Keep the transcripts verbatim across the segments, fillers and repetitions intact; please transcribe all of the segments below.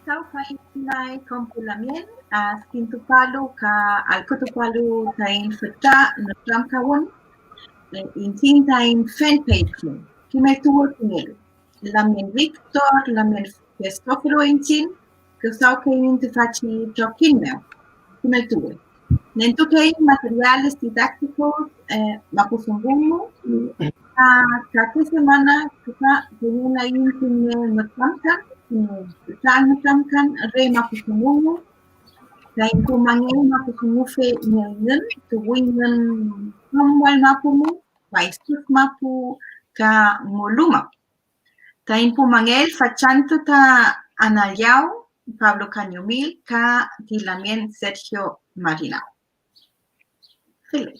Tawfay may kom pu lamngen, adkintupalu ka allkütupalu taiñ fütra nütramkawün, eh, iñchiñ taiñ fan page mew, kimeltuwe pingelu. Lamngen Victor, lamngen Cristoforo iñchiñ, küdawkeiñ tüfachi trokiñ mew. Kimeltuwe. Nentukeiñ materiales didácticos, eh, mapudungun mu, ka kake semana tüfa dungunaiñ kiñe nütramkan, kiñe fütra nütramkan re mapudungun mu, taiñ pu mangel mapudungufe ñi engün, tuwiyngün kom wall mapu mu, waysüf mapu ka ngolu mapu. Taiñ pu mangel fachantü ta Ana Llaw, Pablo Cañumil ka ti lamngen Sergio Marinao. Feley.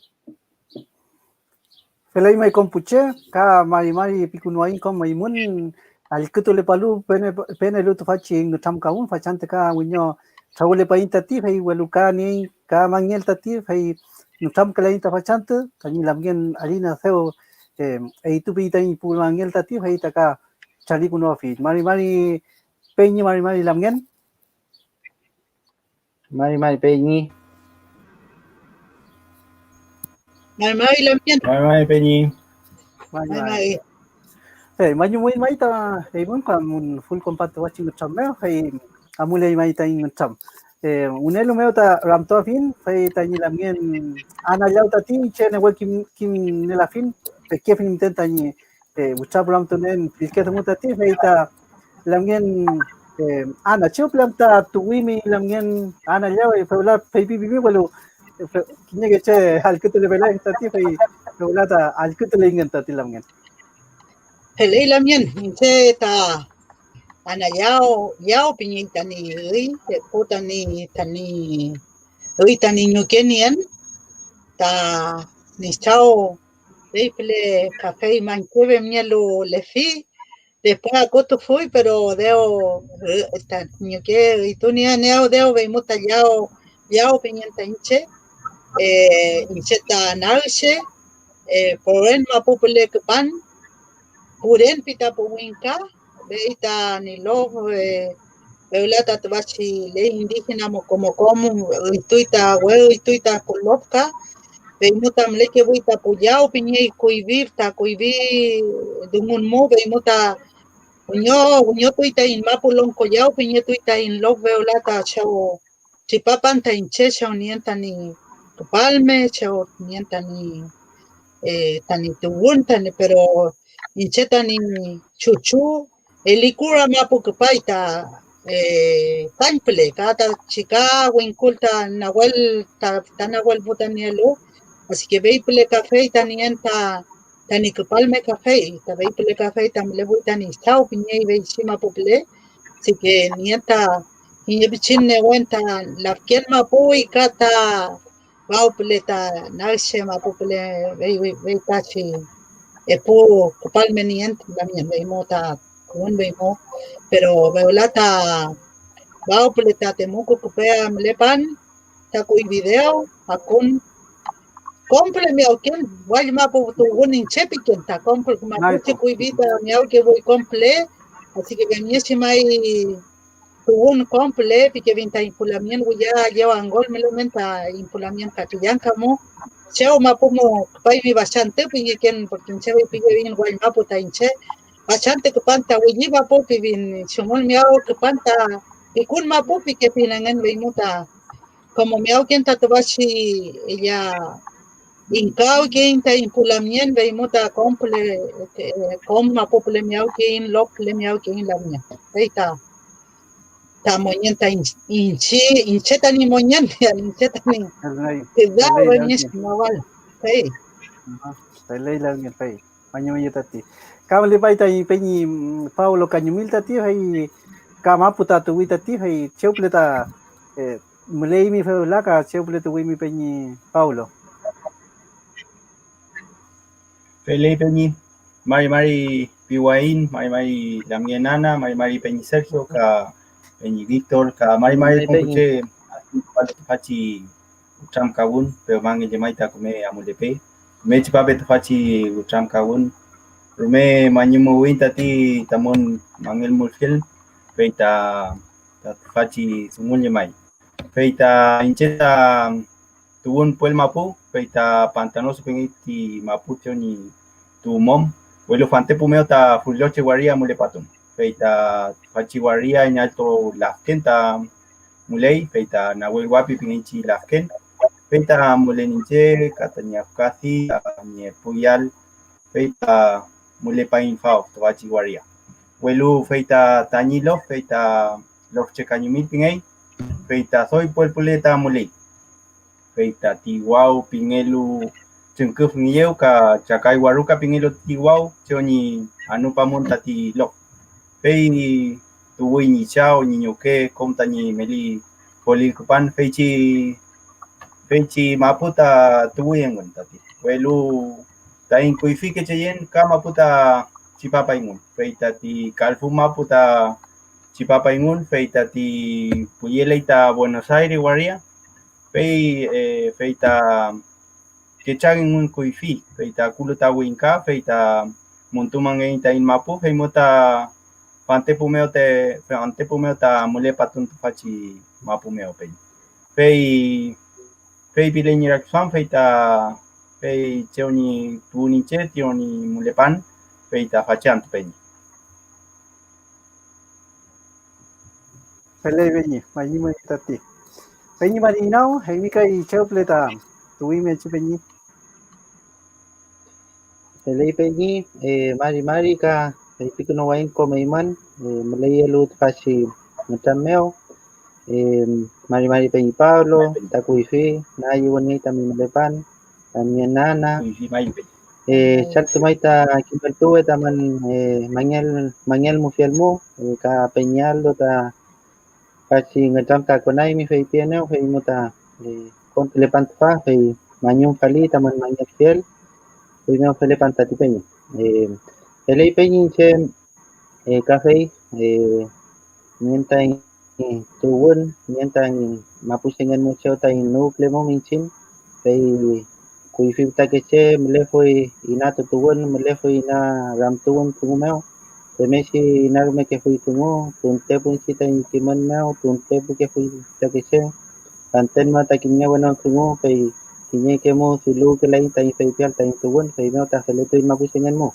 Feley may kom pu che, ka mari mari pikünuwayiñ kom eymün allkütulepalu pene-, penelu tüfachi nütramkawün, fachantü ka wiño trawülepaiñ tati, fey welu ka niey ka mangel tati, fey nütramkaleaiñ ta fachantü tañi lamngen Alina dew, eh, eytupi tañi pu mangel tati, fey ta ka tralikünuafi. Mari mari peñi, mari mari lamngen. Mari mari peñi. Mari mari lamngen. Mari mari peñi. Mari mari. Fey mañumuiñ may ta eymün ka amun full combat tüfachi nütram mew, fey amuley may taiñ nütram. Eh, wünelu mew ta ramtuafiñ, fey tañi lamngen Ana Llaw tati iñche newe kim-, kimnelafiñ, pekefiñ müten tañi, eh, witrapüramtungen pillke dungu tati, fey ta lamngen, eh, Ana, chew püle am ta tuwimi lamngen Ana Llaw, fewla feypipimi, welu, eh, fe-, kiñeke che allkütulepelay tati, fey fewla ta allkütuleyngün tati lamngen. Feley lamngen, iñche ta Ana Llaw, Llaw pingey tañi üy, epu tañi, tañi üy tañi ñuke nien, ta ñi chaw fey püle kafey manchebe nielu lefi, después akutufuy, pero dew, eh, ta ñuke üytunieniew dew, fey mu ta Llaw, Llaw pingen ta iñche, eh, iñche ta Nagche, eh, Poren mapu püle küpan, Puren pi ta pu wingka, fey ta ñi lof, eh, fewla ta tüfachi ley indígena mo-, como, como üytuy ta, we üytuy ta pu lof ka, fey mu ta mülekefuy ta pu Llaw pingey kuyfi, ta kuyfi dungun mu, fey mu ta wiño-, wiñotuy taiñ mapu longko Llaw, pingetuy taiñ lof fewla ta chew tripapan ta iñche, chew nien tañi küpalme, chew nien tañi, eh, tañi tuwün, tañi, pero iñche tañi chuchu Elikura mapu küpay ta, eh, kañpüle, ka ta chika wingkul ta Nawel, ta, ta Nawel pu ta nielu, así que fey püle kafey ta nien ta, tañi küpalme kafey, ta fey püle kafey ta mülefuy tañi chaw pingey feychi mapu püle, así que nien ta kiñe pichin newen ta lafken mapu y ka ta Wawpüle ta Nagche mapupüle fey, fey, fey tachi epu küpalme nien lamngen fey mo ta kuwün fey mo, pero fewla ta Wawpüle ta Temuco küpe mülepan ta kuyfi dew akun, kom püle miyawken, wall mapu tuwün iñche piken ta kom püle mapuche kuyfi ta miyawkefuy kom püle, así que femngechi may tuwün kom püle pikefiñ taiñ pu lamngen wiya, Llaw Angol mülemen taiñ pu lamngen Catrillanca mo. Chew mapu mo küpaymi fachantü pingeken, porque iñche feypikefiñ wall mapu ta iñche. Fachantü küpan ta willi mapu pifiñ, chumül miyaw küpan ta pikun mapu pikefiñ engün, feymu ta como miyawken ta tüfachi ella, ingkawkeiñ taiñ pu lamngen, feymu ta kom püle, eh, kom mapu püle miyawkeiñ, lof püle miyawkeiñ lamngen. Fey ta, ta mongen ta iñ-, iñchi-, iñche tañi mongen, iñche tañi küdaw femngechi mawal. Fey. Feley lamngen, fey. Mañumeye tati. Ka mülepay taiñ peñi, mm, Pablo Cañumil tati, fey ka mapu ta tuwi tati, fey chew püle ta, eh, müleymi fewla ka chew püle tuwimi peñi Pablo. Feley peñi, mari mari piwayiñ, mari mari lamngen Ana, mari mari peñi Sergio, ka peñi Víctor, ka mari mari tüfachi nütramkawün pewmange llemay ta küme amulepey. Küme tripape tüfachi nütramkawün. Rume mañumuwiyiñ tati tamün mangelmulfiel, fey ta, ta tüfachi dungu llemay. Fey ta iñche ta tuwün puel mapu, fey ta Pantanoso pingey ti mapu chew ñi tuwmom, welu fantepu mew ta Furiloche waria mülepatun. Fey ta tüfachi waria ñi alto lafken ta müley, fey ta Nahuel Huapi pingechi lafken, fey ta mülen iñche ka tañi afkadi, tañi epu yall, fey ta mülepaiñ faw tüfachi waria. Welu fey ta tañi lof, fey ta Lofche Kañumil pingey, fey ta doy puel püle ta müley. Fey tati Waw pingelu chüngküfngeyew ka Chakay Waruka pingelu ti Waw chew ñi anüpamün tati lof. Fey tuwi ñi chaw, ñi ñuke, kom tañi meli kolil küpan feychi, feychi mapu ta tuwi engün tati. Welu taiñ kuyfike cheyen ka mapu ta tripapayngün, fey tati kalfü mapu ta tripapayngün, fey tati puyeley ta Buenos Aires waria, fey, eh, fey ta kechangengün kuyfi, fey ta kulu ta wingka, fey ta montumangeiñ taiñ mapu, fey mu ta fantepu mew te, fantepu mew ta mülepatun tüfachi mapu mew, fey. Fey, fey pile ñi rakiduam, fey ta, fey chew ñi tuwün iñche, chew ñi mülepan, fey ta fachantü peñi. Feley peñi, mañi may tati. Peñi Marinaw, eymi kay chew püle ta tuwimechi peñi. Feley peñi, eh, mari mari ka feypikünuwayiñ kom eymün, eh, müleyelu tüfachi nütram mew. Eh, mari mari peñi Pablo, ta kuyfi, na ayüwünngey tami mülepan, tami nana. Eh, chaltu may ta kimeltuwe tamün, eh, mangel, mangelmufiel mu, eh, ka peñi Aldo ta fachi ngütramkakonaymi feypienew, fey mu ta, eh, kontulepan tüfa, fey mañumfali tamün mangelfiel, feymew felepan tati peñi. Eh, feley peñi iñche, eh, kafey, eh, nien taiñ tuwün, nien taiñ mapuchengen mu chew taiñ nüwkülemum iñchiñ, fey kuyfi fütakeche mülefuy inatutuwün, mülefuy ina ramtuwün dungu mew, femngechi inarümekefuy dungu, tuntepuñchi taiñ kimün mew, tuntepukefuy fütakeche, fanten mew ta kiñe wenon dungu, fey kiñeke mu diluwkelaiñ taiñ feypial taiñ tuwün, feymew ta feletuiñ mapuchengen mu.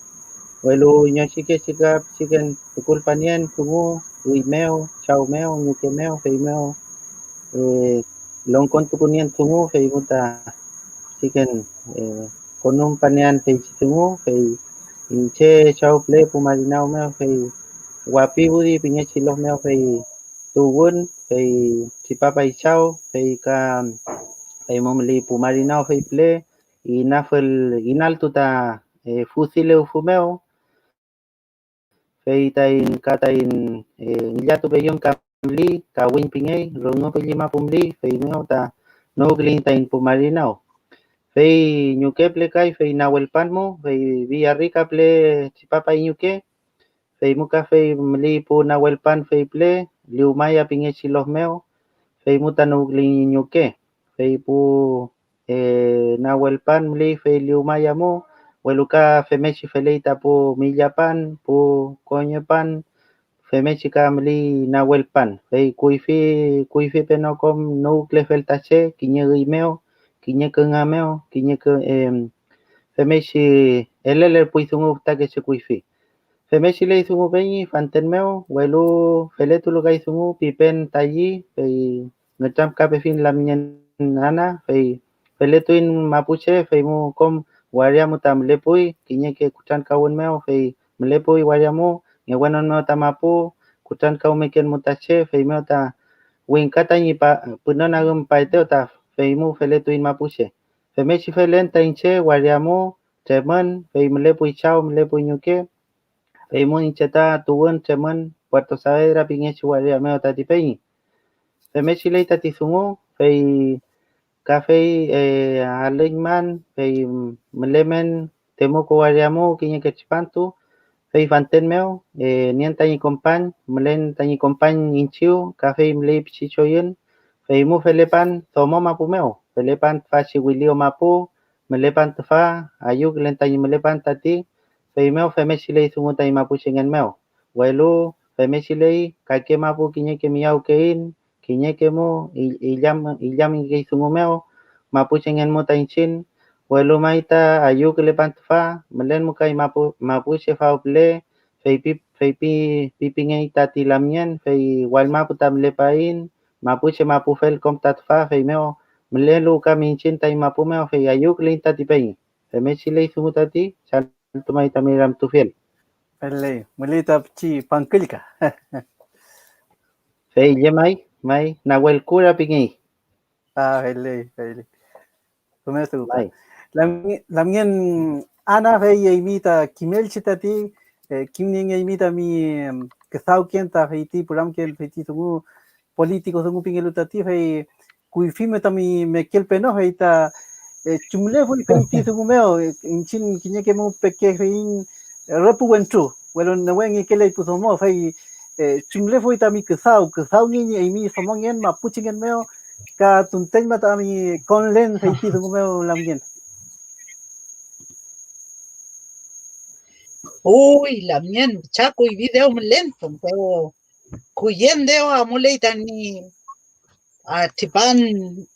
Welu ñochike chika pichiken tukulpanien dungu, üy mew, chaw mew, ñuke mew, feymew, eh, longkontukunien dungu, feymew ta pichiken, eh, konumpaniean feychi dungu, fey iñche chaw püle pu marinaw mew, fey Wapi Wüdi pingechi lof mew, fey tuwün, fey tripapay chaw, fey ka, fey mu müley pu marinaw fey püle, inafül, inaltu ta, eh, fusilewfu mew, fey taiñ, ka taiñ, eh, ngillatupeyüm ka müley, kawiñ pingey, rüngu pülli mapu müley, feymew ta nüwküliyiñ taiñ pu marinaw. Fey ñuke püle kay, fey Nawelpan mu, fey Villarrica püle tripapay ñuke, fey mu ka fey müley pu Nawelpan fey püle, Liwmaya pingechi lof mew, fey mu ta nüwküliyiñ ñuke, fey pu eh, Nawelpan müley fey Liwmaya mu, welu ka femngechi feley ta pu Millapan, pu Koñepan, femngechi ka müley Nawelpan, fey kuyfi, kuyfi peno kom nüwkülefel ta che kiñe üy mew, kiñe künga mew, kiñe kü-, em, femngechi elelerpuy dungu fütakeche kuyfi. Femngechi ley dungu peñi fanten mew, welu feletulu kay dungu pipen talli, fey ngütramkapefiñ lamngen nana, fey feletuiñ mapuche, fey mu kom waria mu ta mülepuy kiñeke kutrankawün mew, fey mülepuy waria mu ngewenon mew ta mapu, kutrankawmeken mu ta che, feymew ta wingka tañi pa-, pünon agümpaetew ta, fey mu feletuiñ mapuche. Femngechi felen ta iñche waria mu tremün, fey mülepuy chaw, mülepuy ñuke, fey mu iñche ta tuwün tremün Puerto Saavedra pingechi waria mew tati peñi. Femngechi ley tati dungu, fey kafey, eh, alüñman, fey mülemen Temuco waria mu kiñeke tripantu, fey fanten mew, eh, nien tañi kompañ, mülen tañi kompañ iñchiw, kafey müley pichi choyün, fey mu felepan domo mapu mew, felepan tüfachi Wilio mapu, mülepan tüfa, ayüwkülen tañi mülepan tati, feymew femngechi ley dungu taiñ mapuchengen mew, welu Femngechi ley, kake mapu kiñeke miyawkeiñ, kiñeke mu ill-, illam-, illamngekey dungu mew, mapuchengen mu ta iñchiñ, welu may ta ayüwkülepan tüfa, mülen mu kay mapu-, mapuche faw püle, feypi, feypi pipingey tati lamngen, fey wall mapu ta mülepaiñ, mapuche mapu felkom ta tüfa, feymew mülelu kam iñchiñ taiñ mapu mew, fey ayüwküleiñ tati peñi. Femngechi ley dungu tati, chaltumay tami ramtufiel. Feley, müley ta pichi pangküllka. Fey llemay, may, Nawel Kura pingey. Ah, feley, feley. Rume dungu ka. May. Lam-, lamngen Ana, fey eymi ta kimelchi tati, eh, kimniengeymi tami, em, küdawken ta feyti püramken, feyti dungu, político dungu pingelu tati, fey kuyfi mew tami mekelpeno, fey ta, eh, chumlefuy feyti dungu mew, eh, iñchiñ kiñeke mu pekefeiñ, eh, re pu wentru, welu newengekelay pu domo, fey, eh, chumlefuy tami küdaw, küdawngey ñi eymi domongen, mapuchengen mew, ka tunteñma tami konlen feyti dungu mew lamngen. Uy, lamngen, chakuy video mülen, pero kuyen dew amuley tañi, ah, tripan,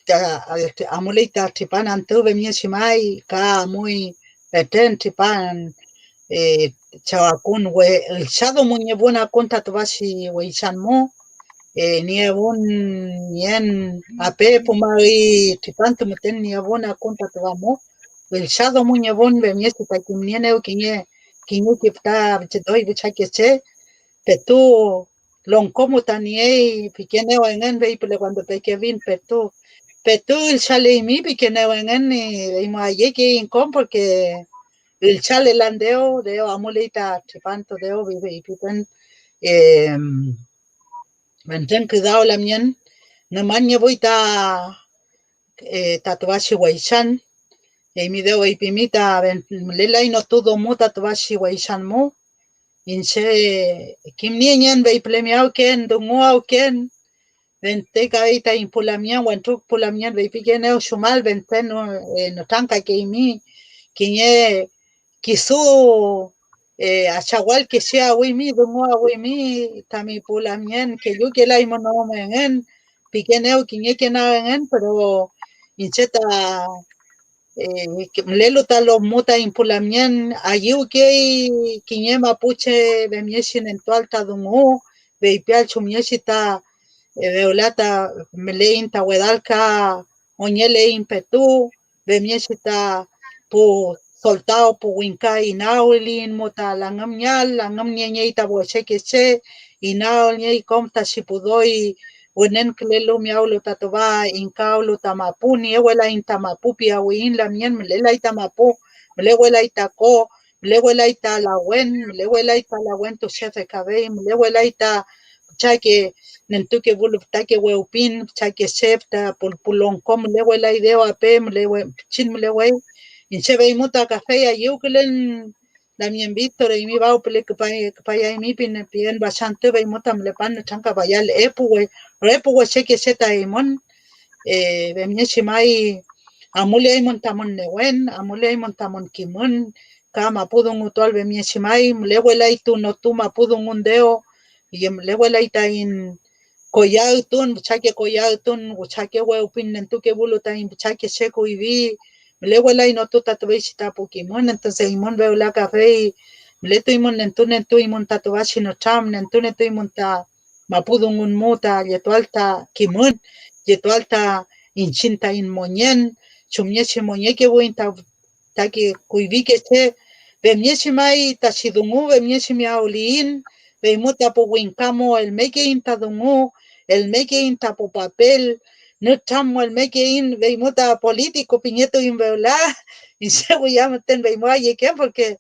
ta, ah, amuley ta tripan antü femngechi may, ka amuy fentren tripan, eh, chawakun we üllchado muñewün akun ta tüfachi weychan mu, eh, niewün nien ape pumari tripantu müten niewün akun ta tüfa mu, üllchado muñewün femngechi ta kimnienew kiñe, kiñeke fütra doy füchake che, petu longko mu ta niey pikenew engün, fey püle cuando pekefin petu, petu üllchaleymi pikenew engün, y fey mu ayekeiñ kom, porque üllchalelan dew, dew amuley ta tripantu dew, fey feypipen, em, fentren küdaw lamngen, ngümanyefuy ta, eh, ta tüfachi weychan, eymi dew feypimi ta ven-, mülelay notu domo ta tüfachi weychan mu, iñche kimniengen fey püle miyawken, dunguwken, fente kay taiñ pu lamngen, wentru pu lamngen feypikenew chumal, fente nü-, eh, nütramkakeymi kiñe kisu, eh, achawallkeche awimi, dunguawimi tami pu lamngen, kellukelaymün am engün, pikenew kiñeke nag engün, pero iñche ta, eh, mülelu ta lomu taiñ pu lamngen, ayüwkey kiñe mapuche femngechi nentuael ta dungu, feypiael chumngechi ta, eh, fewla ta müleiñ ta wedalka, ongeleiñ petu, femngechi ta pu soltaw, pu wingka inawliyiñ mu ta langümngeael, langümniengey ta wechekeche, inawülngey kom ta chi pu doy wünenkülelu miyawlu ta tüfa, ingkawlu ta mapu, niewelaiñ ta mapu piyawiyiñ lamngen, mülelay ta mapu, mülewelay ta ko, mülewelay ta lawen, mülewelay ta lawentu che dekabey, mülewelay ta füchake nentukefulu fütake wewpin, füchake chef ta pulpu longko mülewelay dew ape, mülewe-, pichin mülewey. Iñche feymu ta kafey ayüwkülen lamngen Víctor, eymi faw püle küpay-, küpayaymi pin-, pien fachantü, feymu ta mülepan nütramkapayal epu we-, re pu wechekeche ta eymün, eh, femngechi may amuleaymün tamün newen, amuleaymün tamün kimün, ka mapu dungutual femngechi may mülewelay tu notu mapu dungun dew, y mülewelay taiñ koyawtun, füchake koyawtun, füchake wewpin nentukefulu taiñ füchake che kuyfi, mülewelay notu ta tüfeychi ta pu kimün, entonces eymün fewla kafey mületuymün, nentunetuymün ta tüfachi nütram, nentunetuymün ta mapu dungun mu ta yetual ta kimün, yetual ta iñchiñ taiñ mongen, chumngechi mongekefuiñ ta, ta ki-, kuyfike che, femngechi may tachi dungu, femngechi miyawliyiñ, feymu ta pu wingka mu elmekeiñ ta dungu, elmekeiñ ta pu papel, nütram mu elmekeiñ, feymu ta político pingetuiñ fewla, iñche wiya müten feymu ayeken, porque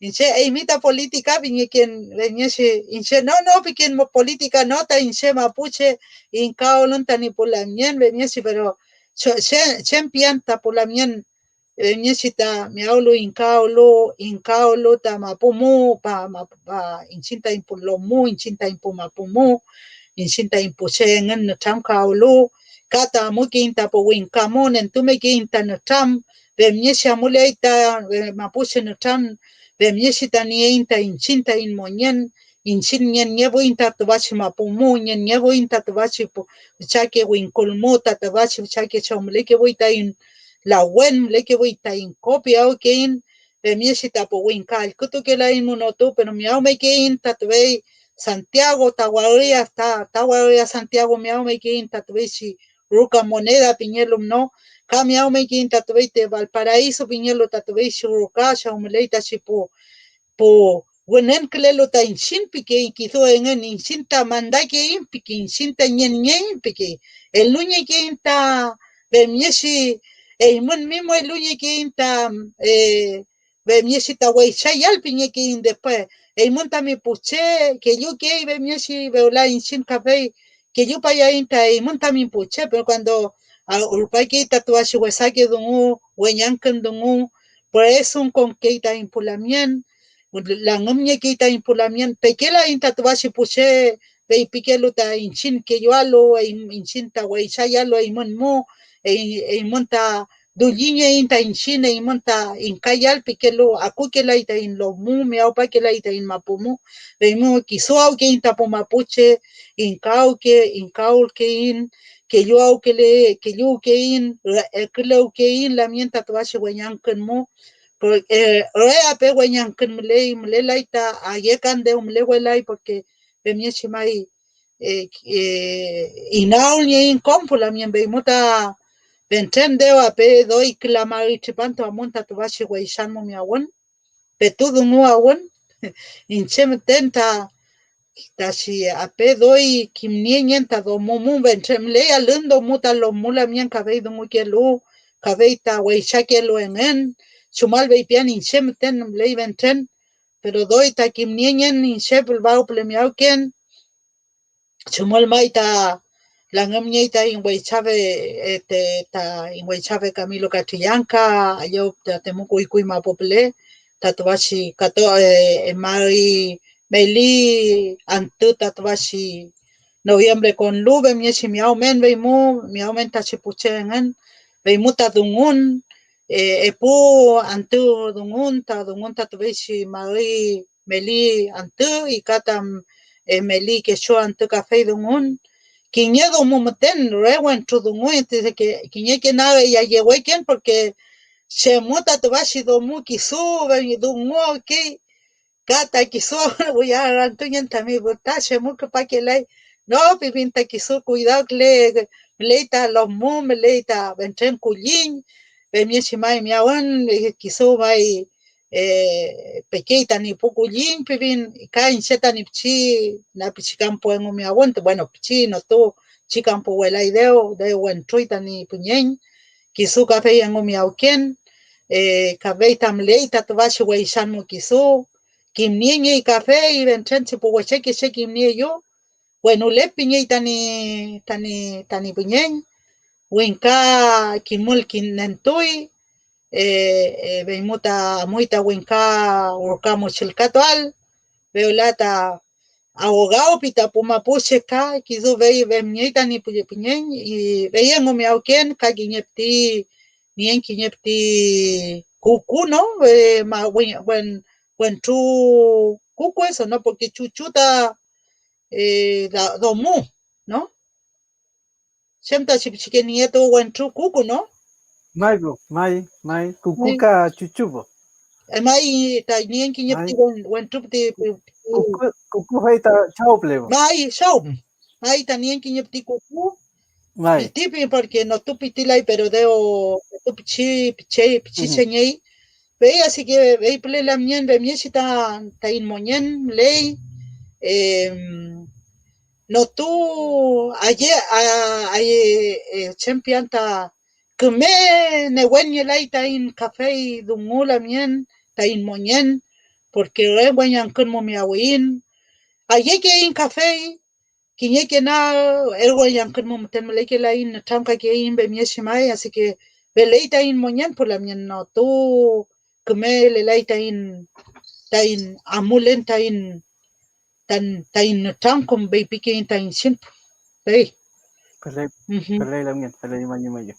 iñche eymi ta política pingeken, femngechi iñche no, no piken mo política, no, ta iñche mapuche, ingkawlün tañi pu lamngen, femngechi, pero cho-, che-, chem pian ta pu lamngen, femngechi ta miyawlu ingkawlu, ingkawlu ta mapu mu, pa, ma-, pa iñchiñ taiñ pu lomu, iñchiñ taiñ pu mapu mu, iñchiñ taiñ pu che engün nütramkawlu, ka ta amukeiñ ta pu wingka mu, nentumekeiñ ta nütram, femngechi amuleay ta, eh, mapuche nütram, femngechi ta nieiñ ta iñchiñ taiñ mongen, iñchiñ nienngewuiñ ta tüfachi mapu mu, nienngewuiñ ta tüfachi pu-, füchake wingkul mu, ta tüfachi füchake chew mülekefuy taiñ lawen, mülekefuy taiñ kopiawkeiñ, femngechi ta pu wingka allkütukelaymu notu, pero miyawmekeiñ ta tüfey Santiago, ta waria, ta, ta waria Santiago miyawmekeiñ ta tüfeychi ruka moneda pingelu no, ka miyawmekeiñ ta tüfey te Valparaíso pingelu ta tüfeychi ruka, chew müley tachi pu, pu wünenkülelu ta iñchiñ pikey, kisu engün iñchiñ ta mandakeiñ pikey, iñchiñ ta nienngeiñ pikey, elungekeiñ ta femngechi eymün mismo elungekeiñ ta, eh, femngechi ta weychayal pingekeiñ después. Eymün tami pu che kellukey femngechi fewla iñchiñ kafey kellupayaiñ ta eymün tami pu che, pero cuando, ah, rupakey ta tüfachi wesake dungu, weñangkün dungu, püresunkongkey taiñ pu lamngen, langümngekey taiñ pu lamngen, pekelaiñ ta tüfachi pu che feypikelu ta iñchiñ kellualu, ey-, iñchiñ ta weychayalu eymün mu, ey-, eymün ta dullingeiñ ta iñchiñ, eymün ta ingkayal pikelu, akukelay taiñ lof mu, miyawpakelay taiñ mapu mu, feymew kisu awkeiñ ta pu mapuche, ingkawke, ingkawülkeiñ, kelluawkele-, kelluwkeiñ, re-, ekülewkeiñ lamngen ta tüfachi weñangkün mu, por-, eh, re ape weñangkün müley, mülelay ta ayekan dew mülewelay, porque femngechi may, eh, eh, inawülnieiñ kom pu lamngen, feymu ta fentren dew ape doy küla mari tripantu amun ta tüfachi weychan mu miyawün, petu dunguwawün, iñche müten ta, tachi ape doy kimniengen ta domo mu, fentren müley alün domo ta lof mu lamngen kafey dungukelu, kafey ta weychakelu engün, chumal feypian iñche müten müley fentren, pero doy ta kimniengen iñche pülfaw püle miyawken, chumül may ta langümngey taiñ weychafe, este, taiñ weychafe Camilo Catrillanca, ayew ta Temuco Uykuy mapu püle, ta tüfachi kato-, eh, mari meli antü ta tüfachi noviembre konlu, femngechi miyawmen feymu, miyawmen tachi pu che engün, feymu ta dungun, eh, epu antü dungun, ta dungun ta tüfeychi mari meli antü, y ka ta, eh, meli kechu antü kafey dungun. Kiñe dungu müten re wentru dungu, entonces ke-, kiñeke nag eya yeweken, porque chemu ta tüfachi domo kisu dunguwkey, ka ta kisu wiya rantungen tami füta chemu küpakelay. No, pifin ta kisu, cuidado kile-, müley ta lof mu, müley ta fentren kulliñ, femngechi may miyawün, kisu may, eh, pekey tañi pu kulliñ, pifin, ka iñche tañi pichi, na pichi kampu engu miyawün, bueno, pichi notu, pichi kampu welay dew, dew wentruy tañi püñeñ, kisu kafey engu miyawken, eh, kafey ta müley ta tüfachi weychan mu kisu, kimniengey kafey, fentren chi pu wechekeche kimnieeyew, wenule pingey tañi, tañi, tañi püñeñ, wingka kimül ki-, nentuy, eh, eh, feymu ta amuy ta wingka ruka mochilkatuael, fewla ta abogado pi ta pu mapuche ka, kisu fey femngey tañi pü-, püñeñ, y fey engu miyawken ka kiñe püti, nien kiñe püti kuku, ¿no? Eh, ma-, wen-, wen-, wentru kuku eso, ¿no? Porque chuchu ta, eh, da-, domo, ¿no? Chem ta pichike nietu wentru kuku, ¿no? May po, may, may, kuku ka chuchu po. Eh, may ta nien kiñe püti wen-, wentru püti, püti kuku, kuku fey ta chaw püle po. May, chaw. May ta nien kiñe püti kuku. May. Piti pi-, porque no tu pitilay, pero deo tu pichi, piche, pichi cheñey. Fey, así que fey püle lamngen femngechi ta, taiñ mongen müley, em, no tu aye, a, aye, eh, chem pian ta küme newenngelay taiñ kafey dungu lamngen taiñ mongen, porque re weñangkün mu miyawiyiñ. Ayekeiñ kafey, kiñeke na eluway yangkün mu müten mülekelaiñ, nütramkakeiñ femngechi may, así que feley taiñ mongen pu lamngen, no tu küme lelay taiñ, taiñ amulen taiñ, tan, taiñ nütramkon feypikeiñ taiñ chin pu. Fey. Feley, feley lamngen, feley mañi mayu.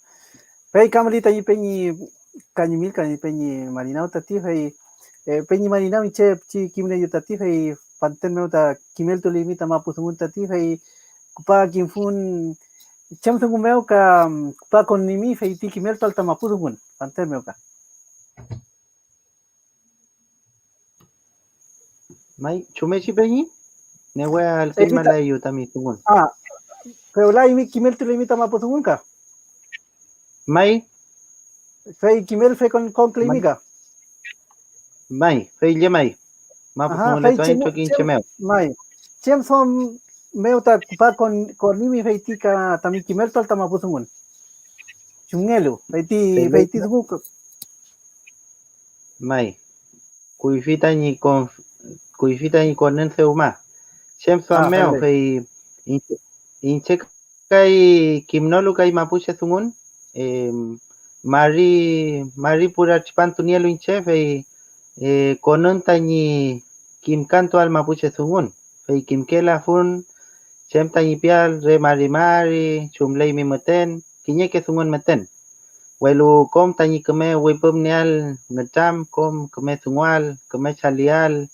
Fey ka müley tañi peñi Kañimil, ka ñi peñi Marinaw tati, fey, eh, peñi Marinaw iñche pichi kimnieyu tati, fey fanten mew ta kimeltuleymi ta mapu dungun tati, fey küpa kimfun chem dungu mew ka, mm, küpa konimi, fey ti kimeltual ta mapu dungun fanten mew ka. May, ¿chumechi peñi? Newe allküñmalaeyu tami dungun. Ah, fewla eymi kimeltuleymi ta mapu dungun ka. May. Fey kimelfe kon, konküleymi ka. May, fey llemay. Mapu dungun fey letuaiñ trokiñche mew. May. Chem duam mew ta küpa kon, konimi fey ti ka tami kimeltual ta mapu dungun. Chumngelu, fey ti, fey ti dungu. May. Kuyfi tañi konf-, kuyfi tañi konen dewma. Chem duam mew, fey iñche, iñche kay kimnolu kay mapuche dungun, em, mari, mari pura tripantu nielu iñche, fey, eh, konün tañi kimkantuael mapuche dungun, fey kimkelafun chem tañi pial re mari mari, chumleymi müten, kiñeke dungun müten. Welu kom tañi küme wipümnieal ngütram, kom küme dunguael, küme chaliael,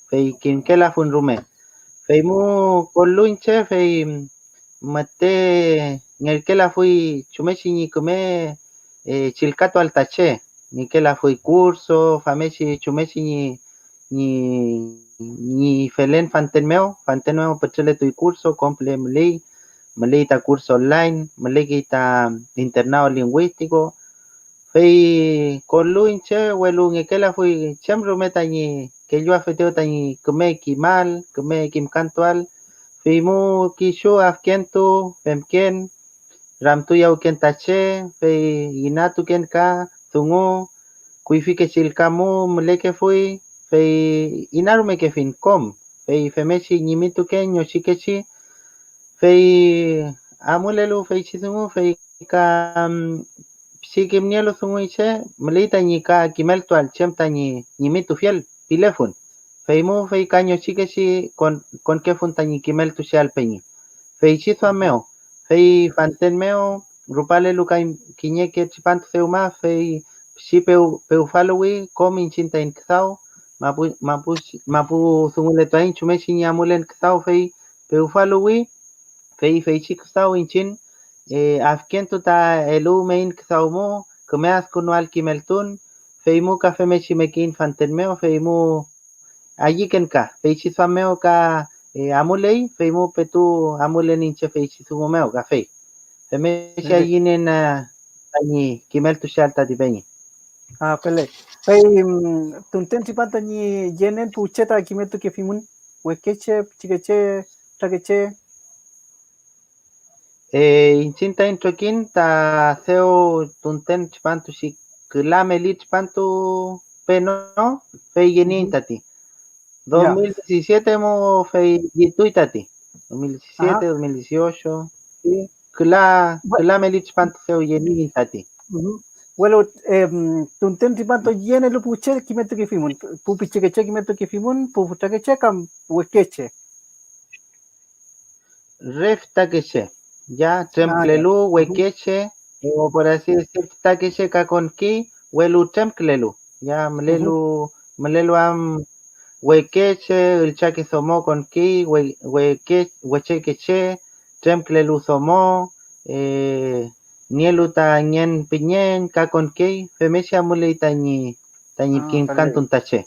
fey kimkelafun rume. Feymu kollu iñche, fey müte ngerkelafuy chumechi ñi küme, eh, chillkatuael ta che. Ngekelafuy kurso, famngechi chumechi ñi, ñi, ñi felen fanten mew, fanten mew pütrületuy kurso, kom püle müley, müley ta kurso online, mülekey ta internado lingüístico, fey kollu iñche, welu ngekelafuy chem rume tañi kelluafetew tañi küme kimal, küme kimkantuael, feymu kisu adkentu femken, ramtuyawken ta che, fey inatuken ka dungu, kuyfike chillka mu mülekefuy, fey inarumekefiñ kom, fey femngechi ñimituken ñochikechi, fey amulelu feychi dungu, fey ka, mm, pichi kimnielu dungu iñche, müley tañi ka kimeltuael chem tañi ñimitufiel pilefun. Feymu fey ka ñochikechi kon-, konkefun tañi kimeltucheael peñi. Feychi duam mew, fey fanten mew rupalelu kay kiñeke tripantu dewma, fey pichi pew-, pewfaluwi kom iñchiñ taiñ küdaw, mapu, mapu, mapu dunguletuaiñ chumechi ñi amulen küdaw, fey pewfaluwi, fey feychi küdaw iñchiñ, eh, adkentu ta eluwmeyiñ küdaw mu, küme adkünuael kimeltun, feymu ka femngechi mekiyiñ fanten mew, feymu ayüken ka, feychi duam mew ka, eh, amuley, feymu petu amulen iñche feychi dungu mew, kafey. Femngechi ayünen, ah, tañi kimeltucheael tati peñi. Ah, feley. Fey, mm, tunten tripan tañi yenen pu che ta kimeltukefimün, wekeche, pichikeche, fütakeche. Eh, iñchiñ taiñ trokiñ ta dew tunten tripantuchi küla meli tripantu peno, fey yeniyiñ tati. Dos mil diecisiete mu fey llituy tati. Dos mil diecisiete, dos mil dieciocho, sí. Küla, küla meli tripantu dew yeniyiñ tati. Welu, em, tunten tripantu yenelu pu che kimeltukefimün, pu pichikeche kimeltukefimün, pu fütakeche kam wekeche. Re fütakeche, ya, tremkülelu wekeche, o por así decir, fütakeche ka konki, welu tremkülelu, ya, mülelu, mülelu am wekeche, üllchake domo konki, we-, weke-, wechekeche, tremkülelu domo, eh, nielu ta ngen püñeñ ka konkey, femngechi amuley tañi, tañi kimkantun ta che.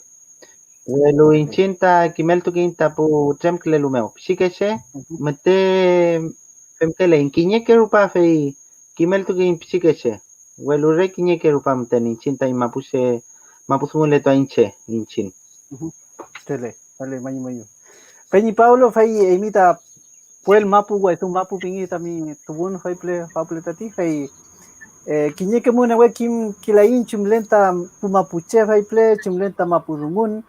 Welu iñchiñ ta kimeltukiñ ta pu tremkülelu mew, pichikeche müte femkelen, kiñeke rupa fey kimeltukiñ pichikeche, welu re kiñeke rupa müten iñchiñ taiñ mapuche, mapu dunguletuaiñ che iñchiñ. Fele, fele, mañum, mañum. Peñi Pablo, fey eymi ta puel mapu, waydu mapu pingi tami tuwün, fey püle, fey püle tati, fey, eh, kiñeke mu newe kimkilaiñ chumlen ta pu mapuche, fey püle chumlen ta mapu dungun,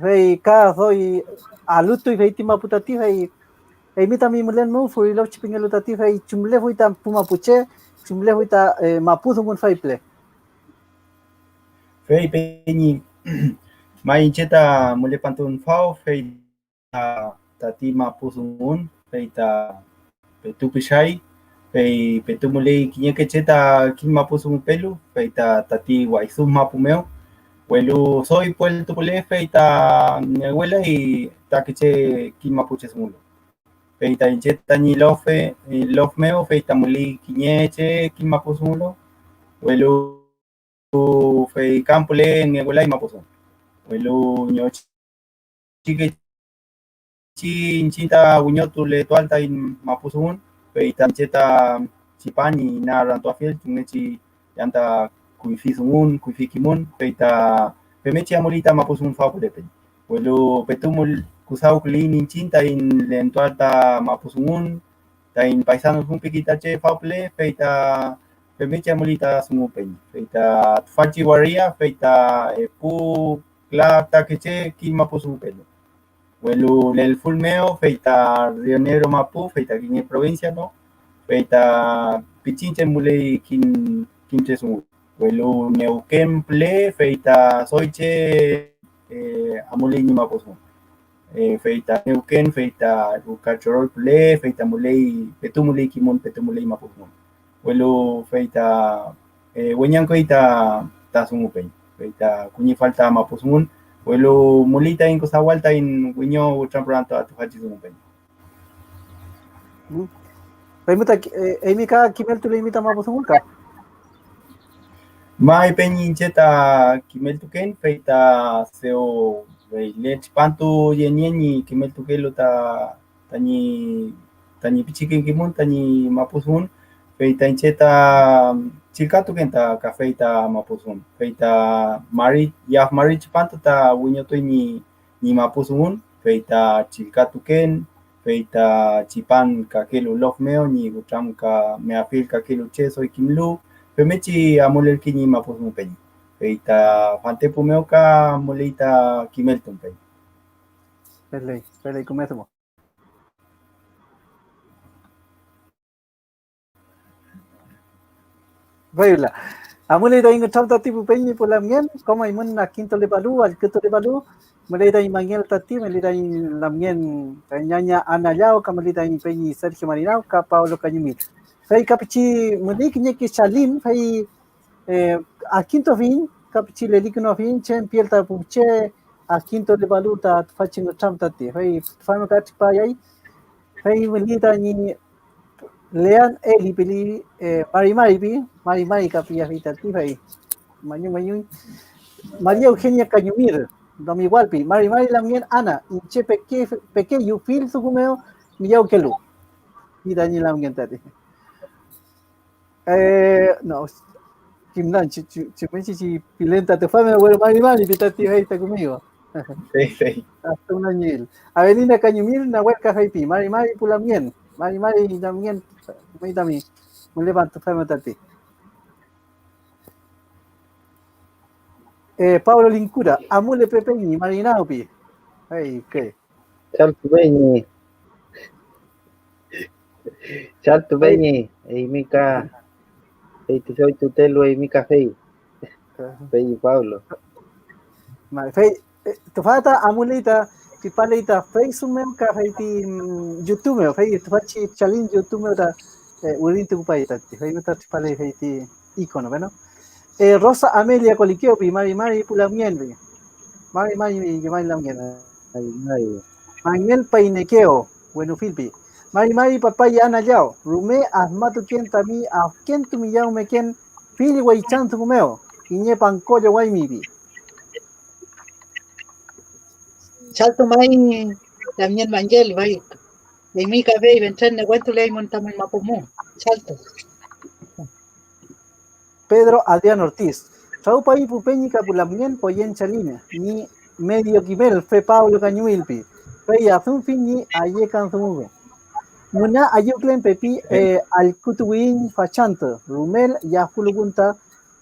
fey ka doy alutuy fey ti mapu tati, fey eymi tami mülen mu Furilochi pingelu tati, fey chumlefuy ta pu mapuche, chumlefuy ta, eh, mapu dungun, fey püle. Fey peñi, may iñche ta mülepantun faw, fey ta tati mapu dungun, fey ta petu pichay, fey petu müley kiñeke che ta kim mapu dungupelu, fey ta tati waydu mapu mew, Welu doy pueltu püle, fey ta ngewelay ta kiche kim mapuche dungulu. Fey ta iñche tañi lofe, lof mew, fey ta müley kiñe che kim mapu dungulu, welu fey kam püle ngewelay mapu dungu. Welu ñochi kechi iñchiñ ta wiñotuletual taiñ mapu dungun, fey ta iñche ta tripan ñi ina rantuafiel chumngechi anta kuyfi dungun, kuyfi kimün, fey ta femngechi amuli ta mapu dungun faw püle peñi. Welu petu mül-, küdawküliyiñ iñchiñ taiñ lentuael ta mapu dungun, taiñ paisano dungun piki ta che faw püle, fey ta femngechi amuli ta dungu peñi. Fey ta tüfachi waria, fey ta epu küla ta keche kim mapu dungupelu. Welu lelful mew, fey ta Río Negro mapu, fey ta kiñe provincia no, fey ta pichinche müley kim, kimche dungu. Welu Neuquén püle, fey ta doy che, eh, amuley ñi mapu dungu. Eh, fey ta Neuquén, fey ta ruka Chorol püle, fey ta müley, petu müley kimün, petu müley mapu dungu. Welu fey ta, eh, weñangküy ta, ta dungu peñi, fey ta kuñifal ta mapu dungun, welu müley taiñ küdawal taiñ wiño wütrampüramtuael tüfachi dungu peñi. Fey mu ta, eh, eymi ka kimeltuleymi ta mapu dungun ka. May peñi, iñche ta kimeltuken, fey ta dew regle tripantu yenien ñi kimeltukelu ta tañi, tañi pichiken kimün tañi mapu dungun, fey ta iñche ta chillkatuken ta kafey ta mapu dungun, fey ta mari, yaf mari tripantu ta wiñotuy ñi, ñi mapu dungun, fey ta chillkatuken, fey ta tripan kakelu lof mew ñi wütramkameafiel kakelu che doy kimlu, femngechi amulelkey ñi mapu dungu peñi, fey ta fantepu mew ka müley ta kimeltun peñi. Feley, feley küme dungu. Fey wüla, amuley taiñ ngütram tati pu peñi pu lamngen, kom eymün adkintulepalu, allkütulepalu, müley taiñ mangel tati, müley taiñ lamngen, taiñ ñaña Ana Llaw, ka müley taiñ peñi Sergio Marinao, ka Pablo Cañumil. Fey ka pichi müley kiñeke chalin, fey eh, adkintuafiñ ka pichi lelikünuafiñ chem piel ta pu che adkintulepalu ta tüfachi ngütram tati. Fey tüfa mew ka tripayay, fey müley tañi Lean Eli pili, eh, mari mari pi, mari mari ka piyafi tati, fey mañu mañu. María Eugenia Cañumir, domi igual pi, mari mari lamngen Ana, iñche peke, pekeyu fill dungu mew miyawkelu. Pi tañi lamngen tati. Eh, no, kimlan, chi, chi, chumngechi chi pilen ta tüfa mew, welu mari mari pi tati fey ta conmigo. Fey, fey. Hasta un añil. Avelina Cañumil, Nahuel ka feypi, mari mari pu lamngen, mari mari lamngen, may tami mülepan tüfa mew tati. Eh, Pablo Lincura, amule pepeñi, mari nawpi. Hey, ok. Chaltu peñi. Chaltu peñi, eymi ka, fey ti doy tutelu eymi ka fey. Fey Pablo. Ma-, fey, eh, tüfa ta amuley ta, tripaley ta Facebook mew ka fey ti, mm, YouTube mew, fey tüfachi chalin YouTube mew ta, eh, wirintukupay tati, fey mew ta tripaley fey ti icono, bueno. Eh, Rosa Amelia Colikeo pi, mari mari pu lamngen pi. Mari mari pu lamngen. Mari mari. Mangel Painekeo, wenu fillpi. Mari mari papay Ana Llaw, rume afmatuken tami afkentu miyawmeken fill weychan dungu mew, kiñe panko llowaymi pi. Chaltu may lamngen Mangel, may. Eymi kafey fentren newentuleaymün tamün mapu mu. Chaltu. Pedro Adrián Ortiz. Trawpaiñ pu peñi ka pu lamngen poyen chalin ñi medio kimel, fe Pablo Cañuilpi, fey adümfi ñi ayekan dungu. Müna ayüwkülen pepi, eh, allkütuwiyiñ fachantü, rumel yafüluwün ta,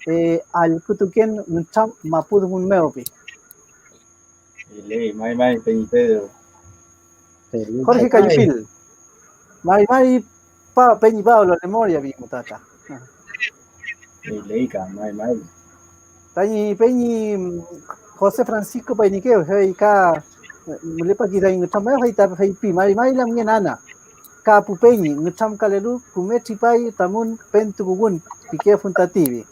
eh, allkütuken nütram mapudungun mew pi. Feley, may may, peñi Pedro. Jorge Cañuil. May may, pa-, peñi Pablo, lemoria pi mutata. Feley ka, may may. Tañi peñi, mm, José Francisco Painekeo, fey ka, eh, mülepaki tañi nütram mew, fey ta feypi, mari mari lamngen Ana. Ka pu peñi, nütramkalelu, küme tripay tamün pentukuwün, pikefun tati pi.